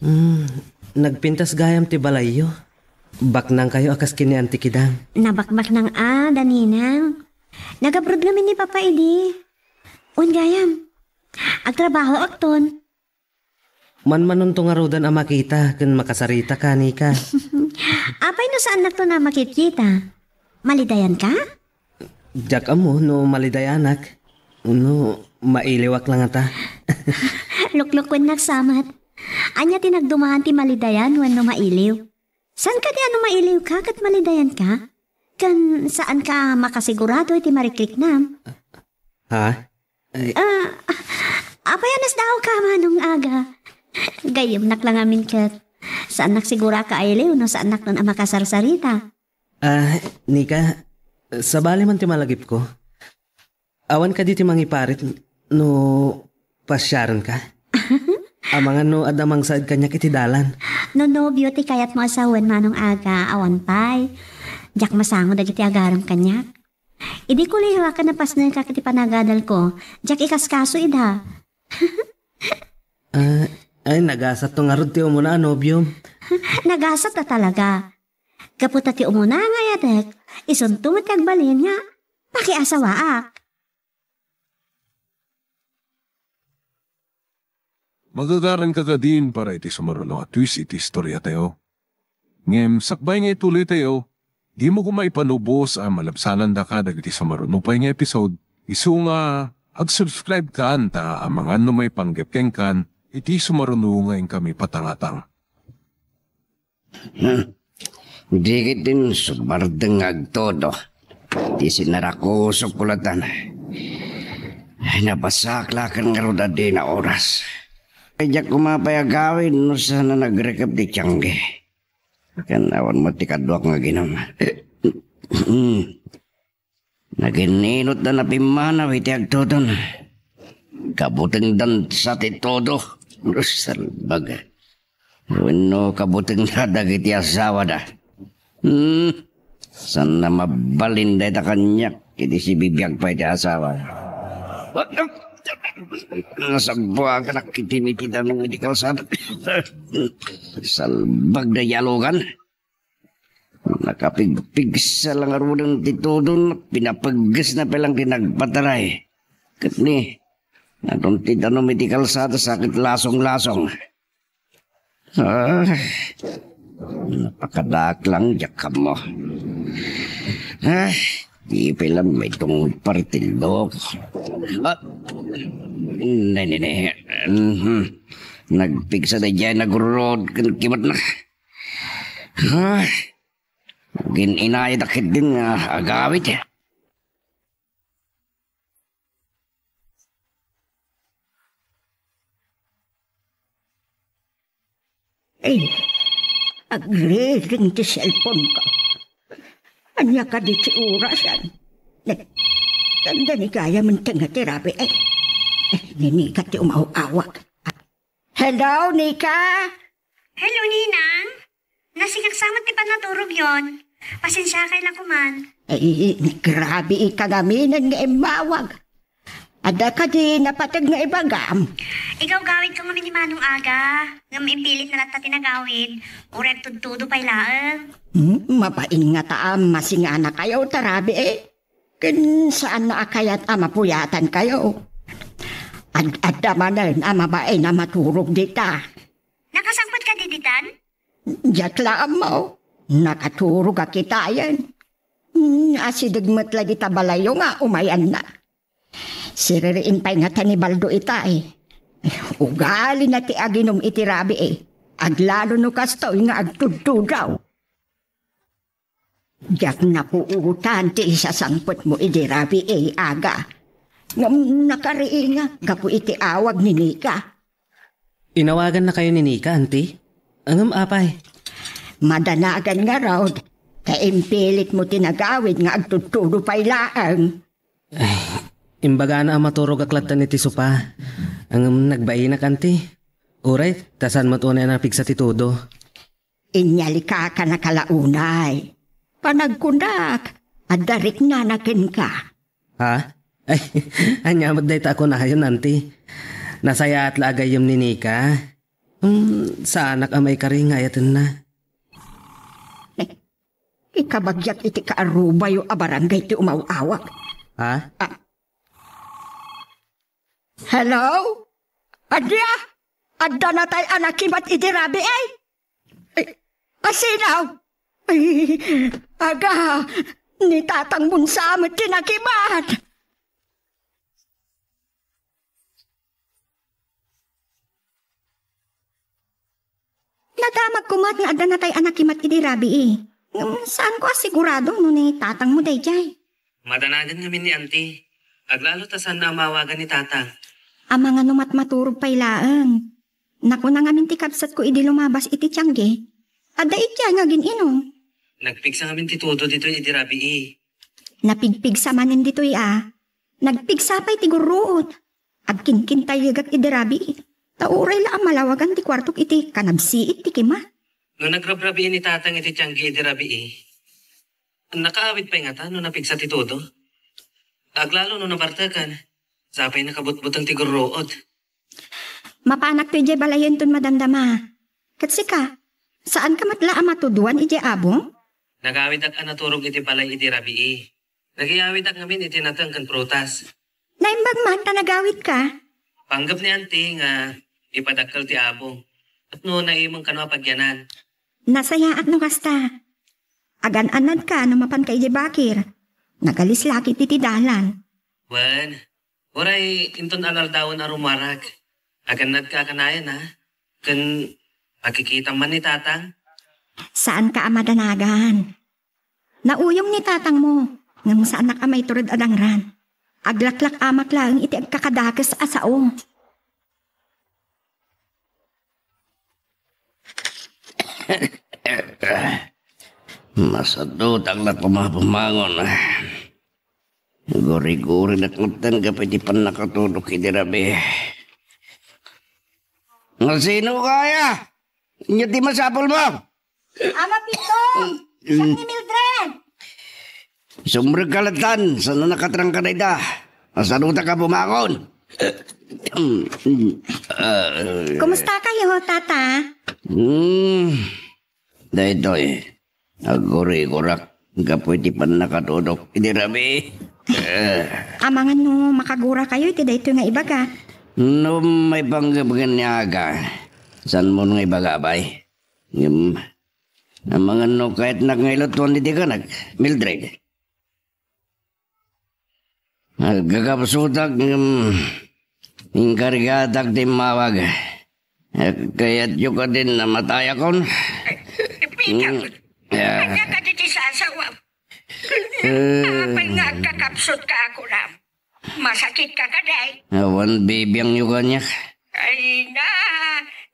Hmm, nagpintas gayam ti balayyo. Baknangkayo a kas ken ni Anti Kidang. Nabakbaknang a, da ninang. Nagabroad ngamin ni Papa idi. Wen gayam. Agtrabahoakton. Manmanonto ngaruden a makita ken makasarita, Nika. Apay no saannakton a makitkita? Malidayanka? Diak ammo no malidayanak. No mailiwak la ngata. Luklukuennak sa met. Ania ti nagdumahan ti malidayan wenno mailiw? Saan kadi a no mailiwka ket malidayanka? Ken saanka a makasigurado iti marikriknam? Ha? Ay. Ah, apay a nasdaawka, Manong Aga? Gayyemnak la ngamin ket. Saannak siguro a kailiw no saannakton a makasarsarita. Ah, Nika, sabali man ti malagipko. Awan kadi ti mangiparit no pasiarenka? Amangan no adda mangsaed kaniak iti dalan. No nobio ti kayatmo a sawen, Manong Aga, awan pay. Diak masango dagiti agarem kaniak. Idi kolehiyoak a napasneka iti panagadalko, diak ikaskaso ida. Ah, ay, nagasatto ngarud ti umuna a nobiom. Nagasat a talaga. Gapu ta ti umuna nga ayatek, isunto met ti agbalin nga pakiasawaak. Magagaranka kadin para iti sumaruno a twist iti istoriatayo. Ngem sakbay nga ituloytayo, dimo koma ipanubos a malabsanandaka dagiti sumaruno pay nga episode, isu nga ag-subscribe kan ta amangan no maipanggep kenkan iti sumaruno nga inkami patangatang. Hmm. Di ketdin sumardeng nga agtodo. Ti sinarakusok ko latan. Ay, napasaak la ken ngarud a dina oras. Ay, diak koma pay agawid no saan a nagrekep ti tianggi. Ken awan met ti kaduak nga aginum. Hmm. Nagin-inot da napimmanaw iti agtodon. Kabutengdan sa ti todo. Salbag. Wenno kabutengda dagiti asawada. Hmm. Saan a mabalin dayta kaniak iti sibibiag pay ti asawa. Nasabuaganak iti mitidanong iti kalsada. Salbag da yalugan. Nakapigpigsa lang aruden ti tudon, pinapaggesna pay lang ti nagpataray. Ket ni, adun ti danum iti kalsada sakit lasong-lasong. Ah, napakadaak lang diak ammo. Ah, di pay lang maitungpar ti loko. Ah, ne, ne, ne. Mhm. Nagpigsa daydiay nagururod ken kibatna. Ah, gin-inayadak ketdin nga agawid. Ay, agriring ti cellphone ko. Ania kadi ti orasan? Ne, tanda ni gayam ti rabii. Ay, ni Nika ti umaw-awag. Hello, Nika? Hello, Ninang. Nasigak sa met ti pannaturogyon. Pasensiakay la koman. Ay, grabe ika ngamin nga immawag. Adda kadi napateg nga ibagam? Igawgawidko ngamin ni Manong Aga. Ngem impilitna latta ti nagawid. Uray agtudtudo pay laeng. Hmm, mabain ngata a masinganakayo, ta rabii. Ken saanna a kayat a mapuyatankayo. Ad-adda manen a mabain a maturog dita. Nakasangpet kadi ditan? Diak la ammo. Nakaturog a kitayen. Hmm, asideg met la dita balayyo nga umayanna. Siririin pay ngata ni Baldo itay. Ugalina ti aginum iti rabii. Aglalo no kastoy nga agtudtudaw. Diak napuotan ti isasangpetmo idi rabii, Aga. Ngem nakariingak gapu iti awag ni Nika. Inawagannakayo ni Nika, Auntie? Ngem apay? Madanagan ngarud, ta impilitmo ti nagawid nga agtudtudo pay laeng. Ay, imbagana a maturogak lattan iti sopa. Ngem nagbainak, Auntie. Uray, ta saan met unay a napigsa ti tudo. Inyalika ka nakalaunay. Panagkunak, adda riknana kenka. Ha? Ay, ania met dayta a kunayon, Auntie? Nasayaat la a gayyem ni Nika. Hmm, saanak a maikari nga ayatenna. Ikabagiak iti kaarubayo a barangay ti umaw-awag. Ha? Ah. Hello? Adia? Adda natay a nakibat idi rabii? Ay, asino? Ay, Aga, ni tatang Monsa met ti nakibat. Nadamagko met nga adda natay a nakibat idi rabii. Ngem saanko a sigurado no ni tatangmo daydiay. Madanagan ngamin ni Auntie. Aglalo ta saanna a mawagan ni tatang. Amangan no matmaturog pay laeng. Nakuna ngamin ti kabsatko idi lumabas iti tianggi. Adda idiay nga agin-inum. Nagpigsa ngamin ti tudo ditoy idi rabii. Napigpigsa manen ditoy a. Nagpigsa pay ti gurruot. Agkinkintayegak idi rabii. Ta uray la a malawagan ti kuartok iti kanabsiit ti kima. No nagrabrabii ni tatang iti tianggi idi rabii, nakaawid pay ngata no napigsa ti tudo? Aglalo no nabarteken, sa pay nakabutbuteng ti gurruot. Mapanakto idiay balayenton madamdama. Ket sika, saanka met la a matuduan idiay abong? Nagawidak a naturog iti balay idi rabii. Nagiyawidak ngamin iti nateng ken prutas. Naimbag man ta nagawidka? Panggep ni Auntie nga ipadakkel ti Apo. Tapno naimeng kano a pagyanan. Nasayaat no kasta. Agan-anadka no mapanka idiay bakir. Nagalis la ketdi ti dalan. Wen, uray inton alardawen a rumuarag. Agannadka a kanayon, a? Ken makikitam man ni Tatang? Saanka a madanagan. Nauyong ni Tatangmo, ngem saanak a maitured a dangran. Aglaklak-amak laeng iti agkakadakes a sao. Masadutak la koma a bumangon. Guri-gurinak metten gapu iti pannakatudok idi rabii. Nga sino kaya? Ania ti masapulmo? Ama Pito! Siak ni Mildred! Sumrekka lattan, saan a nakatrangka dayta. Masadutak a bumangon. Kumusta kayo, Tata? Hmm. Daytoy, agguri-gurak gapu iti pannakatudok idi rabii. Eh. Amangan no makagura kayo iti daytoy nga ibaga. No maipanggep ken ni Aga, saanmo nga ibaga, bay? Ngem, amangan no kayatnak nga ilutuan daydi kanak, Mildred. Agkakapsutak ngem inkargatak ti immawag. Kayatyo kadin a matayakon? Peter, mm, ah, ania kadi ti sasawa? Eh. Apay nga agkakapsutka a kunam? Masakitka kadi? Awan bibiangyo kaniak. Ay na,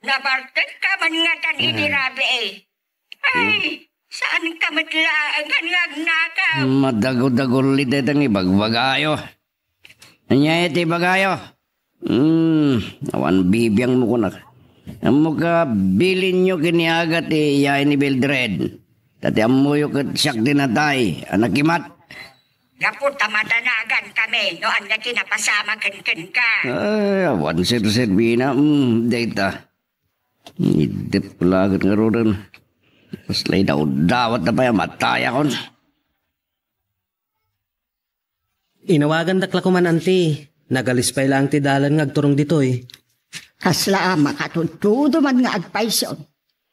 nabartekka man ngatan idi rabii. Ay, saanka met laeng nga agnakaw? Madagudaguli dayta nga ibagbagayo. Ania ti ibagayo? Hmm, awan bibiangmo kunak. Ammoka, bilinyo ken ni Aga ti yaay ni Mildred. Ta ti ammoyo ket siak ti natay a nakimat. Gapu ta madanagan kami no ania ti napasamak kenka. Ay, awan serserbina, hmm, dayta. Idep laeng ngaruden. Kasla idawdawat na pay a matayakon. Inawagandak la koman, anti. Nagalis pay laeng ti dalan nga agturong ditoy. Kasla a makatudtudo man nga agpayson.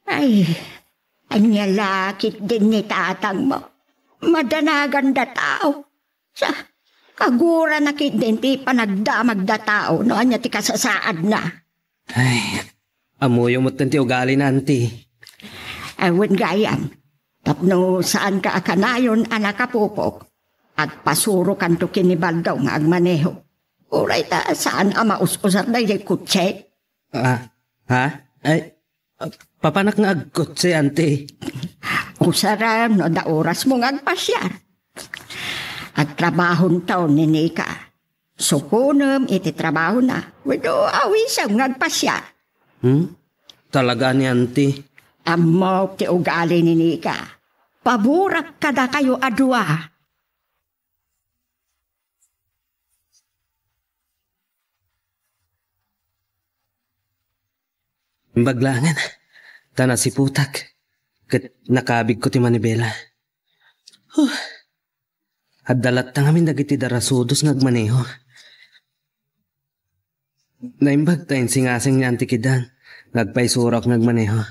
Ay, ania la ketdin ni tatangmo? Madanaganda tao. Sa, kagurana ketdin ti panagdamagda tao no ania ti kasasaadna. Ay, ammoyo metten ti ugalina, anti. Ay, wen gayam, tapno saanka a kanayon a nakapupok, agpasurokanto ken ni Baldo nga agmaneho. Uray ta saan a maus-usar daydiay kotse. Ah, ha? Ay, papanak nga agkotse, anti. Usarem no adda orasmo nga agpasiar. Agtrabahonto ni Nika. Sukonem iti trabahona. Wenno awisem nga agpasiar. Hmm? Talaga ni anti? Ammok ti ugali ni Nika. Paborak kadakayo a dua. Imbag laengen, ta nasiputak, ket nakabigko ti manibela. Huh. Adda latta ngamin dagiti darasudos nga agmaneho. Naimbag ta insingasing ni Auntie Kidang nga agpaisurak nga agmaneho.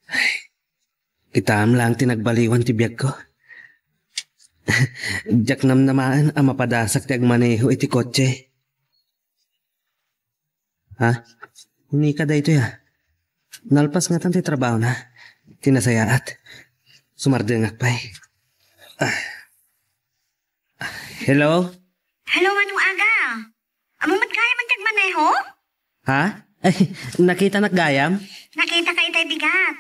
Ay, kitaem laeng ti nagbaliwan ti biagko. Diak namnamaen a mapadasak ti agmaneho iti kotse. Ha? Ni Nika daytoy, a. Nalpas ngatan ti trabahona. Ti nasayaat. Sumardengak pay. Ah. Hello? Hello, Manong Aga. Ammom met gayam ti agmaneho? Ha? Ay, nakitanak gayam? Nakitaka itay bigat.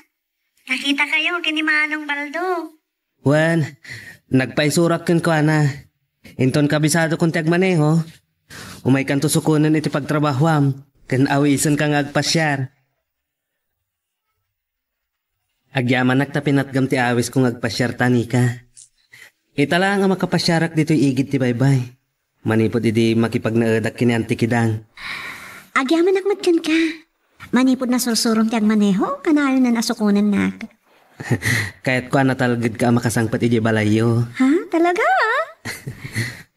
Nakitakayo ken ni Manong Baldo. Wen, nagpaisurak kenkuana. Inton kabisadokon ti agmaneho, umaykanto sukonen iti pagtrabahoam, ken awisenka nga agpasiar. Agyamanak ta pinatgam ti awisko nga agpasiar ta, Nika. Ita laeng a makapasiarak ditoy igid ti baybay. Manipud idi makipagnaedak ken ni Auntie Kidang. Agyamanak met kenka. Manipud nasursurom ti agmaneho, kanayon a sukonennak. Kayatko a natalgedka a makasangpet idiay balayyo. Ha? Talaga?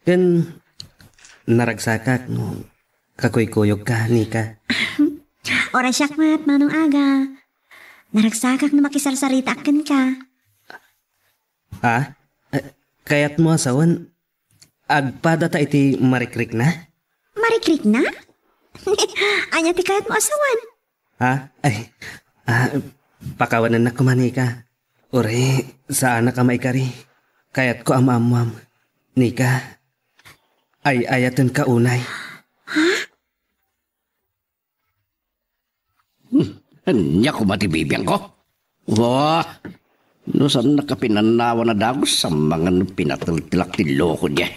Ken naragsakak no kakuykuyogka, Nika. Uray siak met, Manong Aga. Naragsakak no makisarsaritaak kenka. Ha? Eh, kayatmo a sawen, agpadata iti marikrikna? Marikrikna? Ania ti kayatmo a sawen? Ha? Ay, ah, pakawanennak koma, Nika. Uray, saanak a maikari. Kayatko a maammuam. Nika, ay-ayatenka unay. Ha? Hmm, ania koma ti bibiangko? Wah, no saannak a pinannawan a dagus, sammangan no pinateltelak ti loko diay.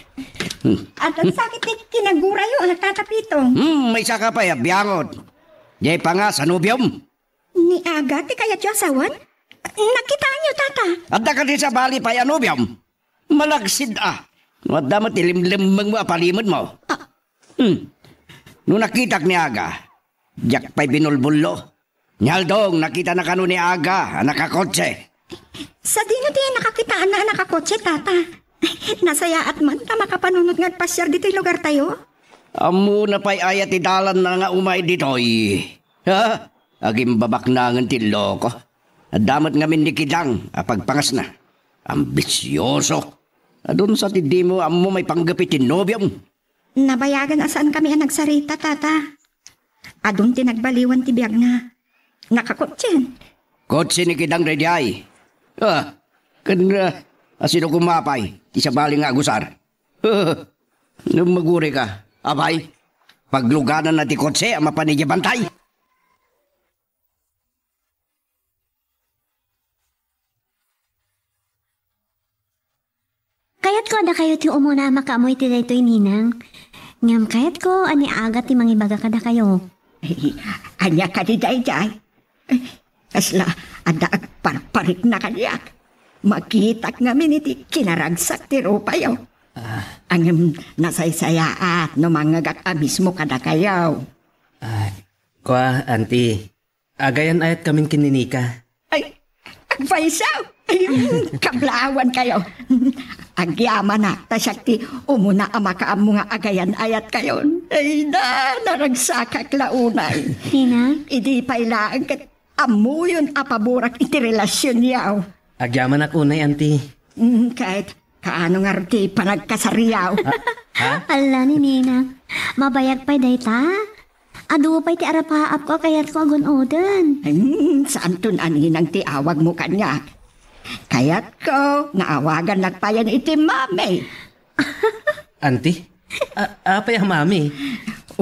Hmm. Adda sakit ti kinagurayo, a, Tata Pito. Hmm, maysaka pay a biangot. Diay pay nga sa nobiom. Ni Aga ti kayatyo a sawen? Nakitaenyo, Tata? Adda kadi sabali pay a nobiom? Malagsid a. No adda met ti limlemmengmo a palimedmo. Ah. Hmm. No nakitak ni Aga, diak pay binulbullo. Ni Aldong, nakitana kano ni Aga a nakakotse. Sadino ti nakakitaanna a nakakotse, Tata? Nasayaat man ta makapanunot nga agpasiar ditoy lugartayo. Ammona pay aya ti dalanna nga umay ditoy? Ha? Agimbabaknangen ti loko. Adda met ngamin ni Kidang a pagpangasna. Ambisioso. Adun sa ti dimo ammo maipanggep iti nobiom. Nabayagan a saankami a nagsarita, Tata. Adun ti nagbaliwan ti biagna. Nakakotsien. Kotse ni Kidang daydiay. Ah, ken, ah, asino koma pay ti sabali nga agusar? Ngem magurayka, apay, paglugananna ti kotse a mapan idiay bantay. Kayatko a dakayo ti umuna a makaammo iti daytoy, Ninang. Ngem kayatko a ni Aga ti mangibaga kadakayo. Ay, ania kadi daydiay? Ay, kasla adda agparparikna kaniak. Makitak ngamin iti kinaragsak ti rupayo. Ah. Ngem nasaysayaat no mangngegak a mismo kadakayo. Ah, kua, Auntie, agayan-ayatkamin ken ni Nika. Ay, agpayso! Ay, kablaawankayo. Agyamanak ta siak ti umuna a makaammo nga agayan-ayatkayo. Ay, na, naragsakak la unay. Ninang? Idi pay laeng ket ammoyon a paborak iti relasionyo. Agyamanak unay, Auntie. Mm, ket kaano ngarud ti panagkasaryo? Ha? Ha? Alla ni Ninang, mabayag pay dayta? Adu pay ti arapaapko a kayatko a gun-oden. Hmm, saanton a Ninang ti awagmo kaniak. Kayatko nga awagannak payen iti Mami. Auntie? A-, apay a Mami?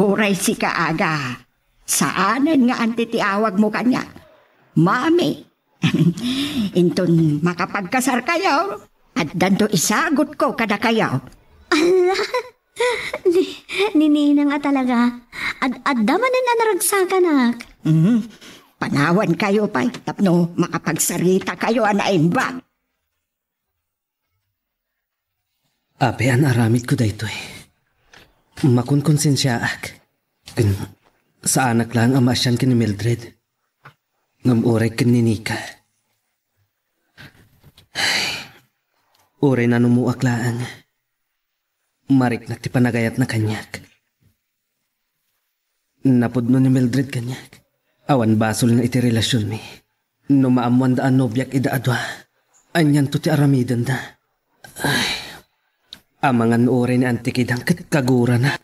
Uray sika, Aga. Saanen nga Auntie ti awagmo kaniak. Mami. Inton makapagkasarkayo, addanto isagutko kadakayo. Alla! Ni, ni Ninang a talaga. Ad-, adda manen a naragsakanak. Mhm. Panawankayo pay tapno makapagsaritakayo a naimbag. Apay a naaramidko daytoy? Makonkonsensiaak. Ken saanak laeng a maasian ken ni Mildred. Ngem uray ken ni Nika. Uray nanummoak laeng, mariknak ti panagayatna kaniak. Napudno ni Mildred kaniak. Awan basolna iti relasionmi. No maammoanda a nobiak ida a dua, anianto ti aramidenda? Ay. Amangan no uray ni Auntie Kidang ket kagurana.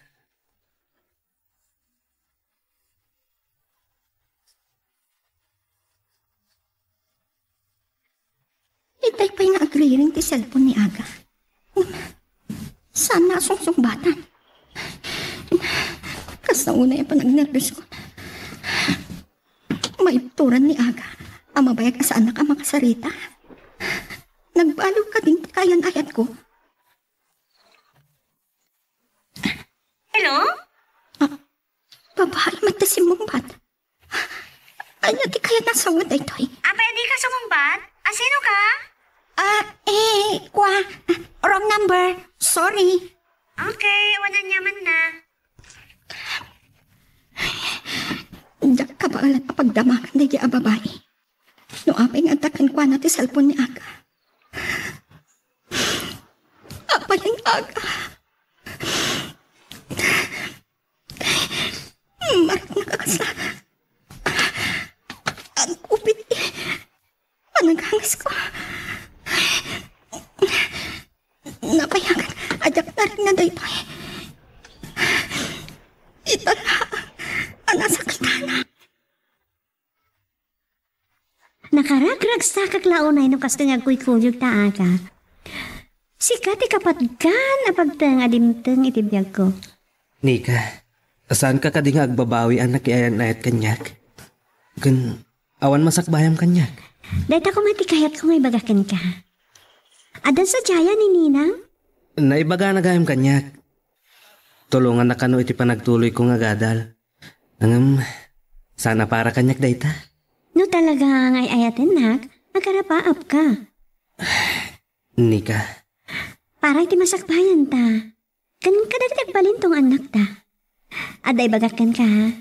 Itay pay nga agriring ti cellphone ni Aga. Saanna a sungsungbatan. Kasla unay a panagnerbios ko. Maibturan ni Aga a mabayag a saannak a makasarita. Nagbaliw kadin ti kayan-ayatko. Hello? Ah, babai met ti simmungbat. Ania ti kayatna a sawen daytoy? Apay a dika sumungbat? A, sino ka? Ah, eh, kua, ah, wrong number. Sorry. Okay, awan aniamanna. Diak kabaelan a pagdamagan daydi a babai. No apay nga adda kenkuana ti cellphone ni Aga. Apay ni Aga. Mariknak a kasla. a nasakitanak. Nakaragragsakak la unay no kastoy nga agkuykuyogta, Aga. Sika ti kapatgan a pagteng a dimteng iti biagko. Nika, saanka kadi nga agbabawi a nakiayan-ayat kaniak? Ken awan masakbayam kaniak? Dayta koma ti kayatko nga ibaga kenka. Adda sadiayan ni Ninang? Naibagana gayam kaniak. Tulonganna kano iti panagtuloyko nga agadal. Ngem, saan a para kaniak dayta? No talaga nga ay-ayatennak, agarapaapka. Nika. Para iti masakbayanta. Ken kadagiti agbalinto nga annakta. Adda ibagak kenka, ha?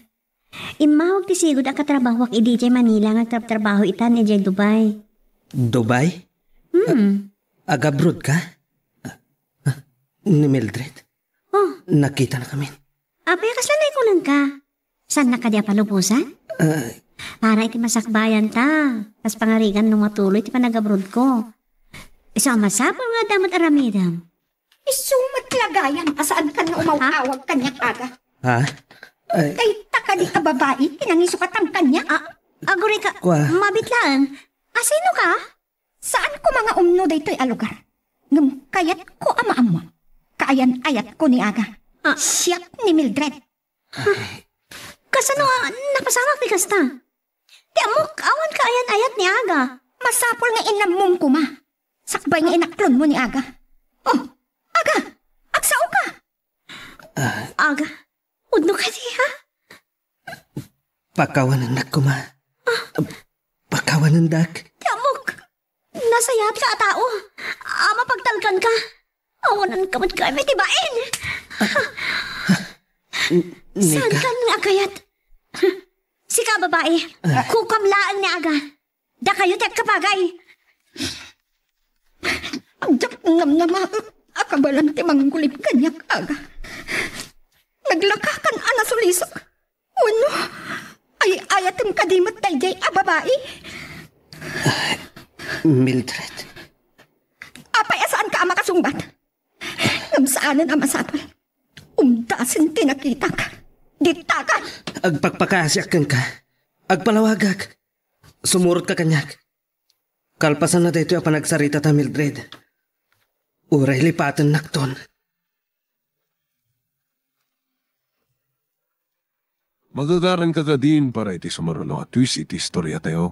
Immawag ti sigud a katrabahoak idi idiay Manila nga agtrabtrabaho itan idiay Dubai. Dubai? Hmm. Agabroad ka? Ah, ni Mildred? Oh. Nakita na kami. Apay, kasla naikunanka? Saannak kadi a palubosan? Ah. Para iti masakbayanta, kas pangarigan no matuloy ti panagabroadko. Isu a masapul nga adda met aramidem. Isu met la gayam a saankan nga umaw-awag kaniak, Aga. Ha? Ay. Dayta kadi a babai ti nangisukatan kaniak? Ah, agurayka, Kua. Mabit laeng. Asino ka? Saan koma nga umno daytoy a lugar. Ngem kayatko a maammo. Kaayan-ayatko ni Aga. Ah. Siak ni Mildred. Kasano a napasamak ti kasta? Ti ammok, awan kaayan-ayat ni Aga. Masapul nga inammom koma. Sakbay nga inaklonmo ni Aga. Oh, Aga, agsao ka. Ah. Aga, udno kadi, ha? Pakawanennak koma. Ah. Pakawanendak. Ti ammok, nasayaat ka a tao. Ama, pagtalkan ka. Awanan ka met kami ti bain. N-, Nika? Saan kan nga kayat? Sika, babai. Ah. Kukam laeng ni Aga. Dakayo ti agkapagay. Diak namnamaek a kabaelan ti manggulip kaniak, Aga. Naglakakan a nasulisok. Wenno, ay-ayatem kadi met daydiay a babai? Mildred. Apay a saanka a makasungbat? Ngem saanen a masapul. Umdasen ti nakitak. Dittakan! Agpakpakaasiak kenka. Agpalawagak. Sumurotka kaniak. Kalpasanna daytoy a panagsaritata, Mildred, uray lipatennakton. Magagaranka kadin para iti sumaruno a twist iti istoriatayo.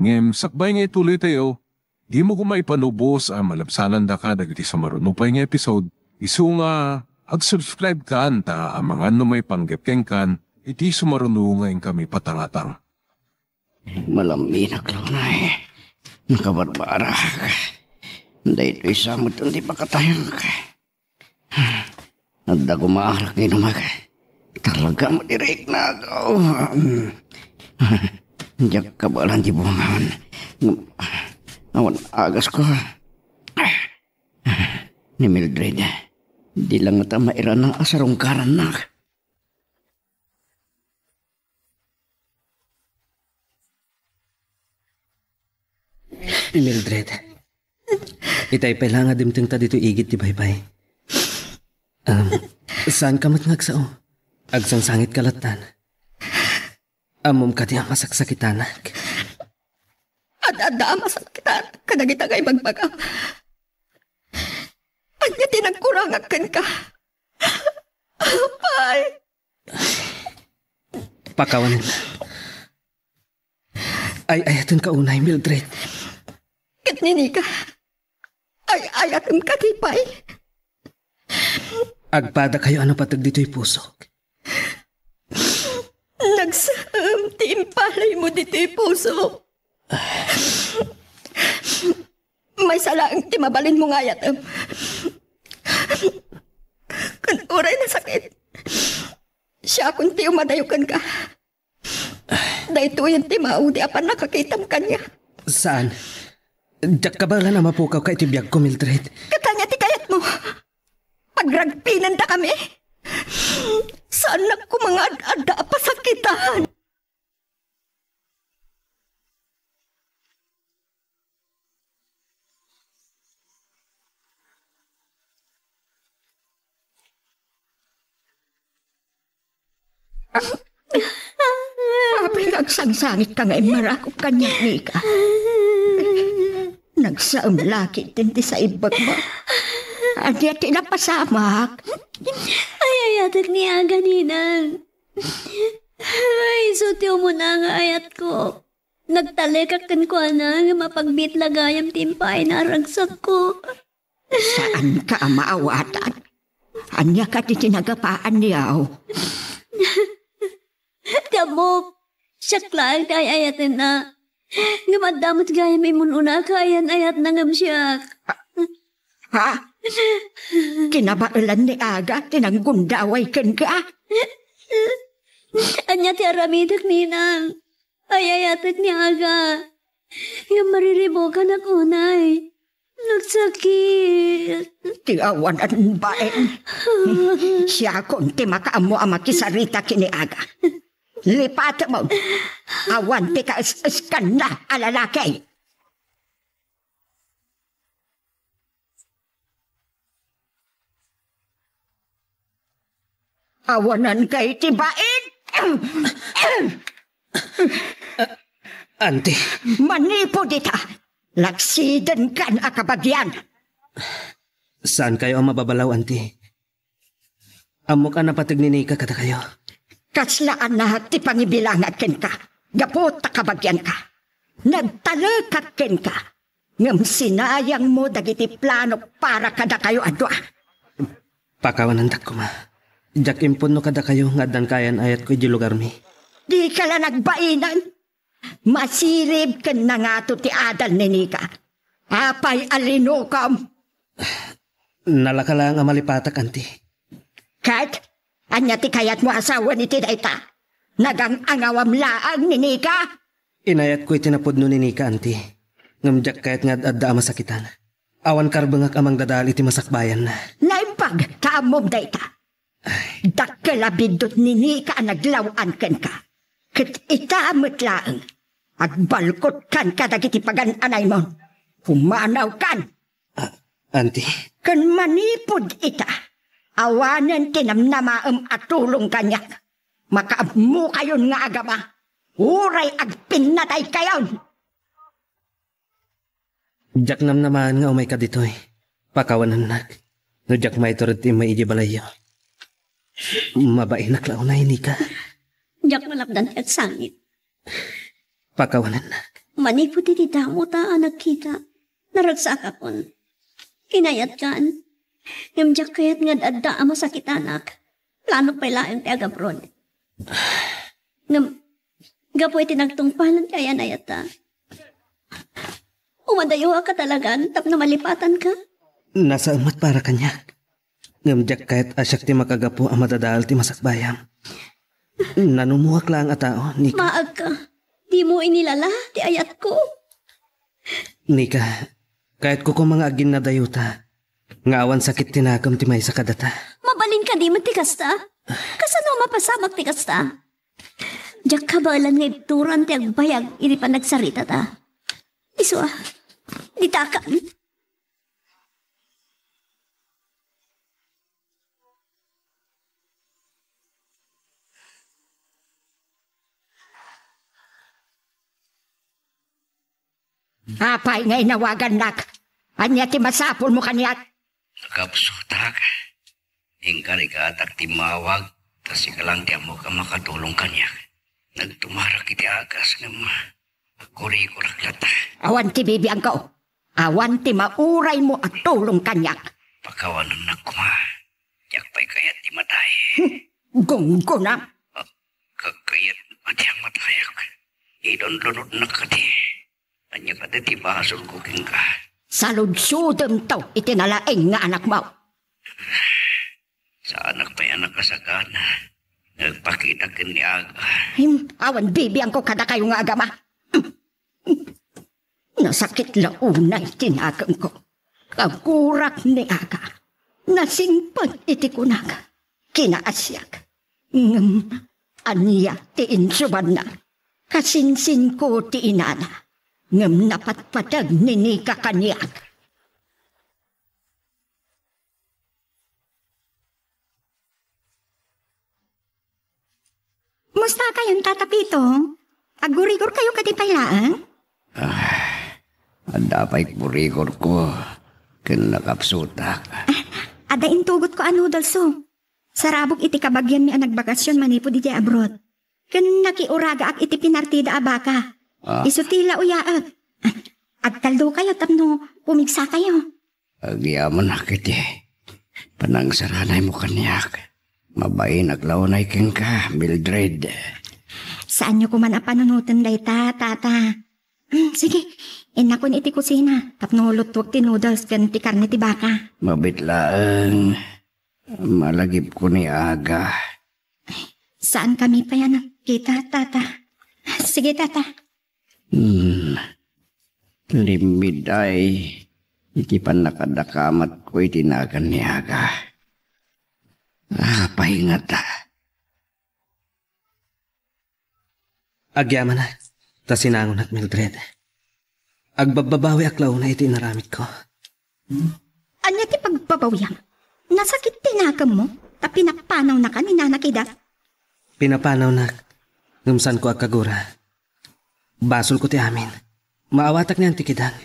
Ngem sakbay nga ituloytayo, dimo koma ipalubos a malabsanandaka dagiti sumaruno pay nga episode, isu nga ag-subscribe kan ta amangan no maipanggep kenkan iti sumaruno nga inkami patangatang. Malaminak la unay. Nakabarbarak. Daytoy sa met ti pakatayak. Adda koma arak nga inumak. Talaga, madiriknak. Diak kabaelan ti buangan. Awan agasko. Ni Mildred, di la ngata mairana a sarungkarannak. Mildred, itay pay la nga dimtengta ditoy igid ti baybay. Um, saanka met nga agsao? Agsangsangitka lattan. Ammom kadi a masaksakitanak? Ad-adda a masakitanak kadagita nga ibagbagam. Ania ti nagkurangak kenka? Apay! Pakawanen. Ay-ayatenka unay, Mildred. Ket ni Nika, ay-ayatenka kadi pay? Agpadakayo a napateg ditoy pusok. Nagsem ti impalaymo ditoy pusok. Maysa laeng ti mabalinmo nga ayatem. Ken uray nasakit, siakon ti umadayo kenka. Daytoyen ti maudi a pannakakitam kaniak. Saan. Diak kabaelan a mapukawka iti biagko, Mildred. Ket ania ti kayatmo? Pagragpinendakami? Saannak koma nga ad-adda a pasakitan. Agsangsangitka nga immarakop kaniak, Nika. Nagsaem la ketdin ti saibbagmo. Ania ti napasamak? Ay-ayatek ni Aga, Ninang. Ay, isu ti umuna nga ayatko. Nagtalekak kenkuana nga mapagbiit la gayam ti impaay nga aragsakko. Saanka a maawatan? Ania kadi ti nagapaanyo? Ti ammok, siak laeng ti ay-ayatenna. Ngem adda met gayam immun-una a kaayan-ayatna ngem siak. Ha? Kinabaelan ni Aga ti nanggundaway kenka? Ania ti aramidek, Ninang? Ay-ayatek ni Aga. Ngem mariribukanak unay. Nagsakit. Ti awanan bain. Siakon ti makaammo a makisarita ken ni Aga. Lipatemon. Awan ti kaes-eskanna a lalaki. Awananka iti bain? Anti. Manipud ita, laksidenkan a kabagian. Saankayo a mababalaw, Anti. Ammok a napateg ni Nika kadakayo. Kasla anak ti pangibilangak kenka, gapu ta kabagianka. Nagtalekak kenka, ngem sinayangmo dagiti planok para kadakayo a dua. Pakawanendak koma. Diak impunno kadakayo nga addan kaayan-ayatko idiay lugarmi. Dika la nagbainan. Masirib ken nangato ti adal ni Nika. Apay a linukom? Nalaka laeng a malipatak, Anti. Ket ania ti kayatmo a sawen iti dayta? Nagang-angawam laeng ni Nika? Inayatko iti napudno ni Nika, Anti. Ngem diak kayat nga ad-adda a masakitan. Awan karbengak a mangdadael iti masakbayanna. Naimbag ta ammom dayta. Dakkel a biddut ni Nika a naglaw-an kenka. Ket ita met laeng, agbalkutkan kadagiti pagan-anaymo. Pumanawkan! A-, Anti. Ken manipud ita, awanen ti namnamaem a tulong kaniak. Makaammokayon nga agama, uray agpinnataykayon! Diak namnamaen nga umayka ditoy. Pakawanennak. No diak maiturod ti immay idiay balayyo, mabainak la unay, Nika. Diak malapdan ti agsangit. Pakawanennak. Manipud iti damo ta a nagkita, naragsakakon. Inayatkan. Ngem diak kayat nga ad-adda a masakitanak. Planok pay laeng ti agabrod. Ngem, gapu iti nagtungpalan ti ayan-ayatta, umadayoak a talagan tapno malipatanka. Nasaem met para kaniak. Ngem diak kayat a siak ti makagapu a madadael ti masakbayam. Nanumoak laeng a tao, Nika. Maagka, dimo inilala ti ayatko. Nika, kayatko koma nga aginnadayota nga awan sakit ti nakem ti maysa kadata. Mabalin kadi met ti kasta? Kasano a mapasamak ti kasta? Diak kabaelan nga ibturan ti agbayag iti panagsaritata. Isu a, ditakan. Apay nga inawagannak? Ania ti masapulmo kaniak? Nakapsutak. Inkarigatak ti immawag, ta sika lang ti ammok a makatulong kaniak. Nagtumarak iti agas ngem agkurikorak latta. Awan ti bibiangko. Awan ti mauraymo a tulong kaniak. Pakawanennak koma. Diak pay kayat ti matay. Hmm, gunggona. Ah, ka-, kayat a ti matayak. Idunlunodnak kadi. Ania kadi ti basolko kenka? Saludsodemto iti nalaing nga anakmo. Saanak pay a nakasagana. Nagpakita ken ni Aga. Him, awan bibiangko kadakayo nga agama. Nasakit la unay ti nakemko. Kagurak ni Aga. Nasingpet iti kunak. Kinaasiak. Ngem ania ti insubanna? Kasinsinko ti inana. Ngem napatpateg ni Nika kaniak. Mustakayon, Tata Pito? Aggurigorkayo kadi pay laeng? Adda pay kurigorko ken nakapsutak. Adda intugotko a noodles, o. Sarabog iti kabagianmi a nagbakasyon manipud idiay abroad. Ken nakiuragaak iti pinartida a baka. Ah. Isu ti la uyaek. Agtaldokayo tapno pumigsakayo. Agyamanak iti panangsaranaymo kaniak. Mabainak la unay kenka, Mildred. Saanyo koman a panunoten dayta, Tata. Hmm, sige, innakon iti kusina tapno luttuek ti noodles ken ti karne ti baka. Mabit laeng. Malagipko ni Aga. Saankami pay a nagkita, Tata. Sige, Tata. Hmm. Limmiday iti pannakadakamatko iti nagan ni Aga. Apay ngata? Agyamanak, ta sinangonak, Mildred. Agbabbabawiak la unay iti inaramidko. Ania ti pagbabawiam? Nasakit ti nakemmo, ta pinapanawnaka ni Nana Kidang? Pinapanawnak, ngem saanko agkagura. Basolko ti amin. Maawatak ni Auntie Kidang.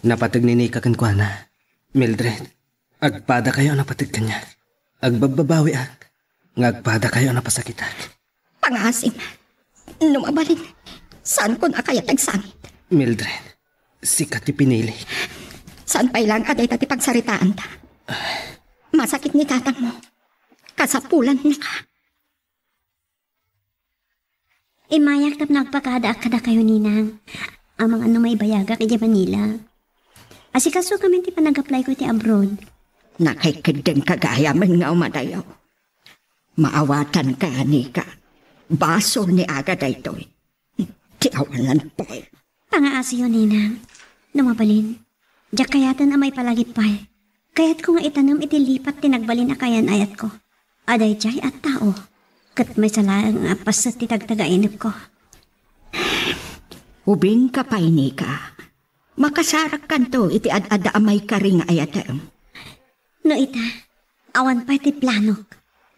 Napateg ni Nika kenkuana. Mildred, agpadakayo a napateg kaniak. Agbabbabawiak nga agpadakayo a napasakitak. Pangaasim. No mabalin, saankon a kayat agsangit. Mildred, sika ti pinili. Saan pay laeng a dayta ti pagsaritaanta? Masakit ni tatangmo. Kasapulannaka. Immayak tapno agpakadaak kadakayo, Ninang. Amangan no maibayagak idiay Manila. Asikasokamin ti panag-apply ko iti abroad. Nakaikiddengka gayamen nga umadayo. Maawatanka, Nika. Basol ni Aga daytoy. Ti awanan pay. Pangaasiyo, Ninang. No mabalin, diak kayaten a maipalagip pay. Kayatko nga itanem iti lipat ti nagbalin a kaayan-ayatko. A daydiay a tao. Ket maysa laeng a paset ti tagtagainepko. Ubingka pay, Nika. Makasarakkanto iti ad-adda a maikari nga ayatem. No ita, awan pay ti planok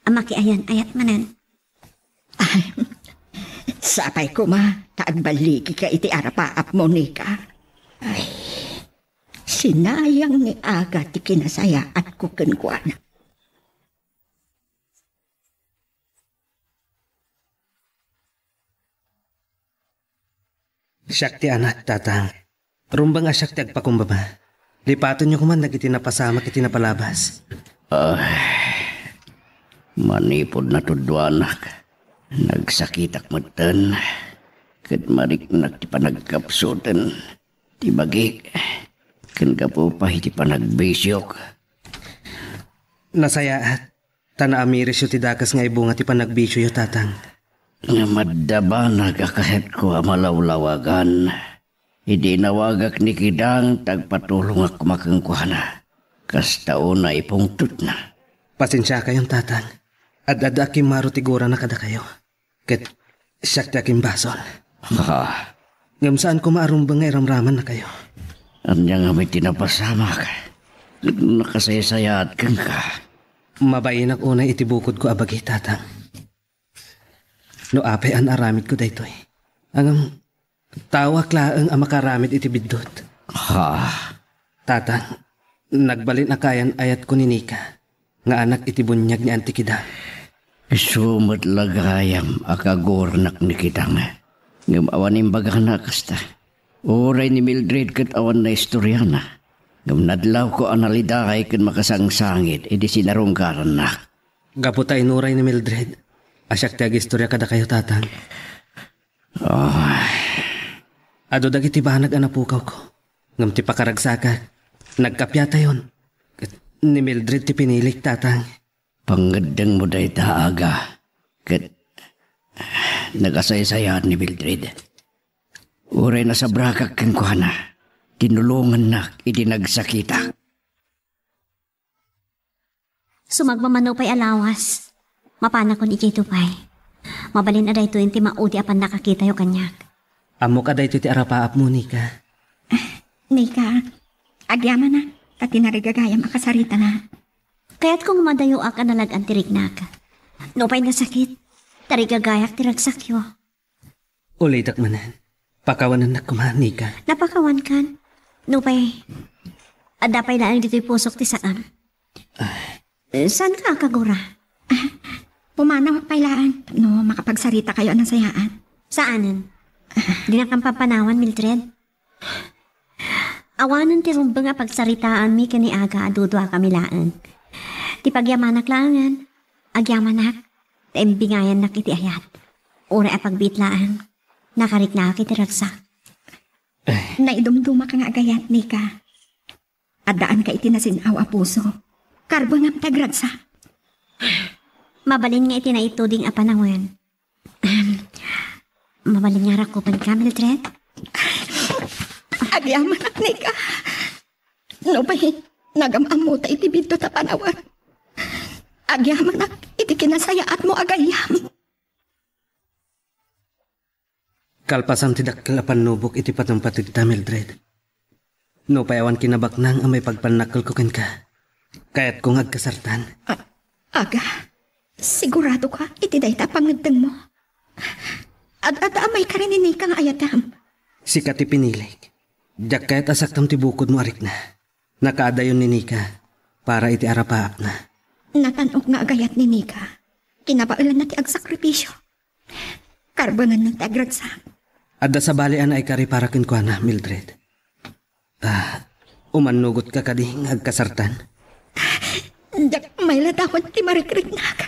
a makiayan-ayat manen. Sapay koma ta agballigika iti arapaapmo, Nika. Ay, sinayang ni Aga ti kinasayaatko kenkuana. Siak ti anak, Tatang. Rumbeng a siak ti agpakumbaba. Lipatenyo koman dagiti napasamak iti napalabas. Ay, manipud natudloanak, nagsakitak metten, ket mariknak ti panagkapsuten ti bagik, ken gapu pay iti panagbisiok. Nasayaat, ta naamirisyo ti dakes nga ibunga ti panagbisioyo, Tatang. Ngem adda banag a kayatko a malawlawagan. Idi inawagak ni Kidang, ta agpatulongak koma kenkuana. Kasta unay ipungtotna. Pasensiakayon, Tatang. Ad-adda a kimmaro ti gurana kadakayo. Ket siak ti akimbasol. Ha? Ngem saan koma a rumbeng nga iramramannakayo. Ania ngamin ti napasamak? Nakasaysayaat kenka. Mabainak unay iti bukodko a bagi, Tatang. No apay an aramidko daytoy. Ngem, taoak laeng a makaaramid iti biddut. Ha? Tatang, nagbalin a kaayan-ayatko ni Nika nga anak iti buniag ni Auntie Kidang. Isu met la gayam a kaguranak ni Kidang. Ngem awan imbagana a kasta. Uray ni Mildred ket awan naistoriana. Ngem nadlawko a nalidaay ken makasangsangit idi sinarungkarannak. Gapu ta inuray ni Mildred a siak ti agistoria kadakayo, Tatang. Ay. Adu dagiti banag a napukawko. Ngem ti pakaragsakak, nagkapiatayon. Ket ni Mildred ti pinilik, Tatang. Pangngeddengmo dayta, Aga. Ket nakasaysayaat ni Mildred. Uray nasabrakak kenkuana, tinulongannak idi nagsakitak. Sumagmamano pay a lawas. Mapanakon idiay Dubai. Mabalin a daytoyen ti maudi a pannakakitayo kaniak. Ammok a daytoy ti arapaapmo, Nika. Nika, agyamanak, ta tinarigagayam a kasaritana. Kayatko nga madayoak a nalag-an ti riknak. Nupay nasakit, tarigagayak ti ragsakyo. Ulitek manen. Pakawanennak koma, Nika. Napakawankan. Nupay, adda pay laeng ditoy pusok ti saem. Saanka a kagura? Pumanawak pay laeng no makapagsaritakayo a nasayaat. Saanen? Dinakam pampanawan, Mildred? Awanen ti rumbeng a pagsaritaanmi ken ni Aga a duduakami laeng. Ti pagyamanak laengen, agyamanak ta imbingayannak iti ayat. Uray a pagbiit laeng, nakariknaak iti ragsak. Naidumdumak nga agayat, Nika. Addaanka iti nasin-aw a puso. Karbengam ti agragsak. Mabalin nga iti naituding a panawen. Ahem. Mabalin nga rakupenka, Mildred? Agyamanak, Nika. Nupay, nagam-ammota iti biddut a panawen. Agyamanak iti kinasayaatmo a gayyem. Kalpasan ti dakkel a pannubok iti patungpategta, Mildred. Nupay awan kinabaknang a maipagpannakkelko kenka, kayatko nga agkasartan. A-, Aga, siguradoka iti dayta a pangngeddengmo? Ad-adda a maikari ni Nika nga ayatem. Sika ti pinilik. Diak kayat a saktam ti bukodmo a rikna. Nakaadayon ni Nika para iti arapaapna. Natan-ok nga agayat ni Nika. Kinabaelanna ti agsakripisio. Karbenganna ti agragsak. Adda sabali a naikari para kenkuana, Mildred. Ah, umannugotka kadi nga agkasartan? Diak mailadawan ti marikriknak.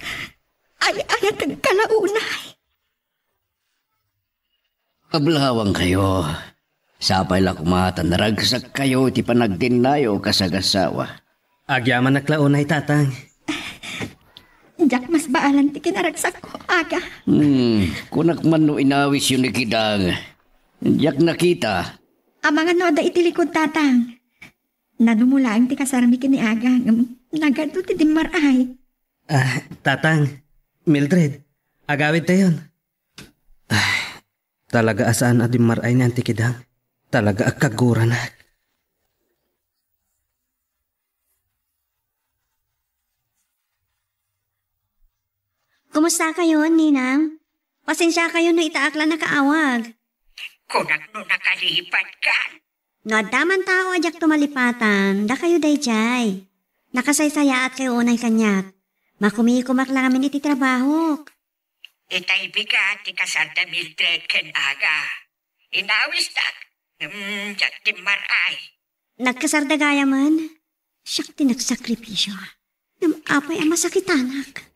Ay-ayatenka la unay. Ablawangkayo. Sapay la koma ta naragsakkayo iti panagdennayo kas agassawa. Agyamanak la unay, Tatang. Diak masbaalan ti kinaragsakko, Aga. Hmm, kunak man no inawisyo ni Kidang. Diak nakita. Amangan no adda iti likod, Tatang. Nadumo laeng ti kasarmi ken ni Aga, ngem nagadu ti dimmar-ay. Ah, Tatang, Mildred, agawidtayon. Ah, talaga a saan a dimmar-ay ni Auntie Kidang. Talaga a kaguranak. Kumusta kayon, Ninang? Pasensia kayo no itaak la nakaawag. Kunak no nakalipatkan. No adda man tao a diak tumalipatan, dakayo daydiay. Nakasaysayaat kayo unay kaniak. Makumikomak la ngamin iti trabahok. Itay bigat ti kasar da Mildred ken Aga. Inawistak, ngem diak dimmar-ay. Nagkasar da gayamen, siak ti nagsakripisio. Ngem apay a masakitanak?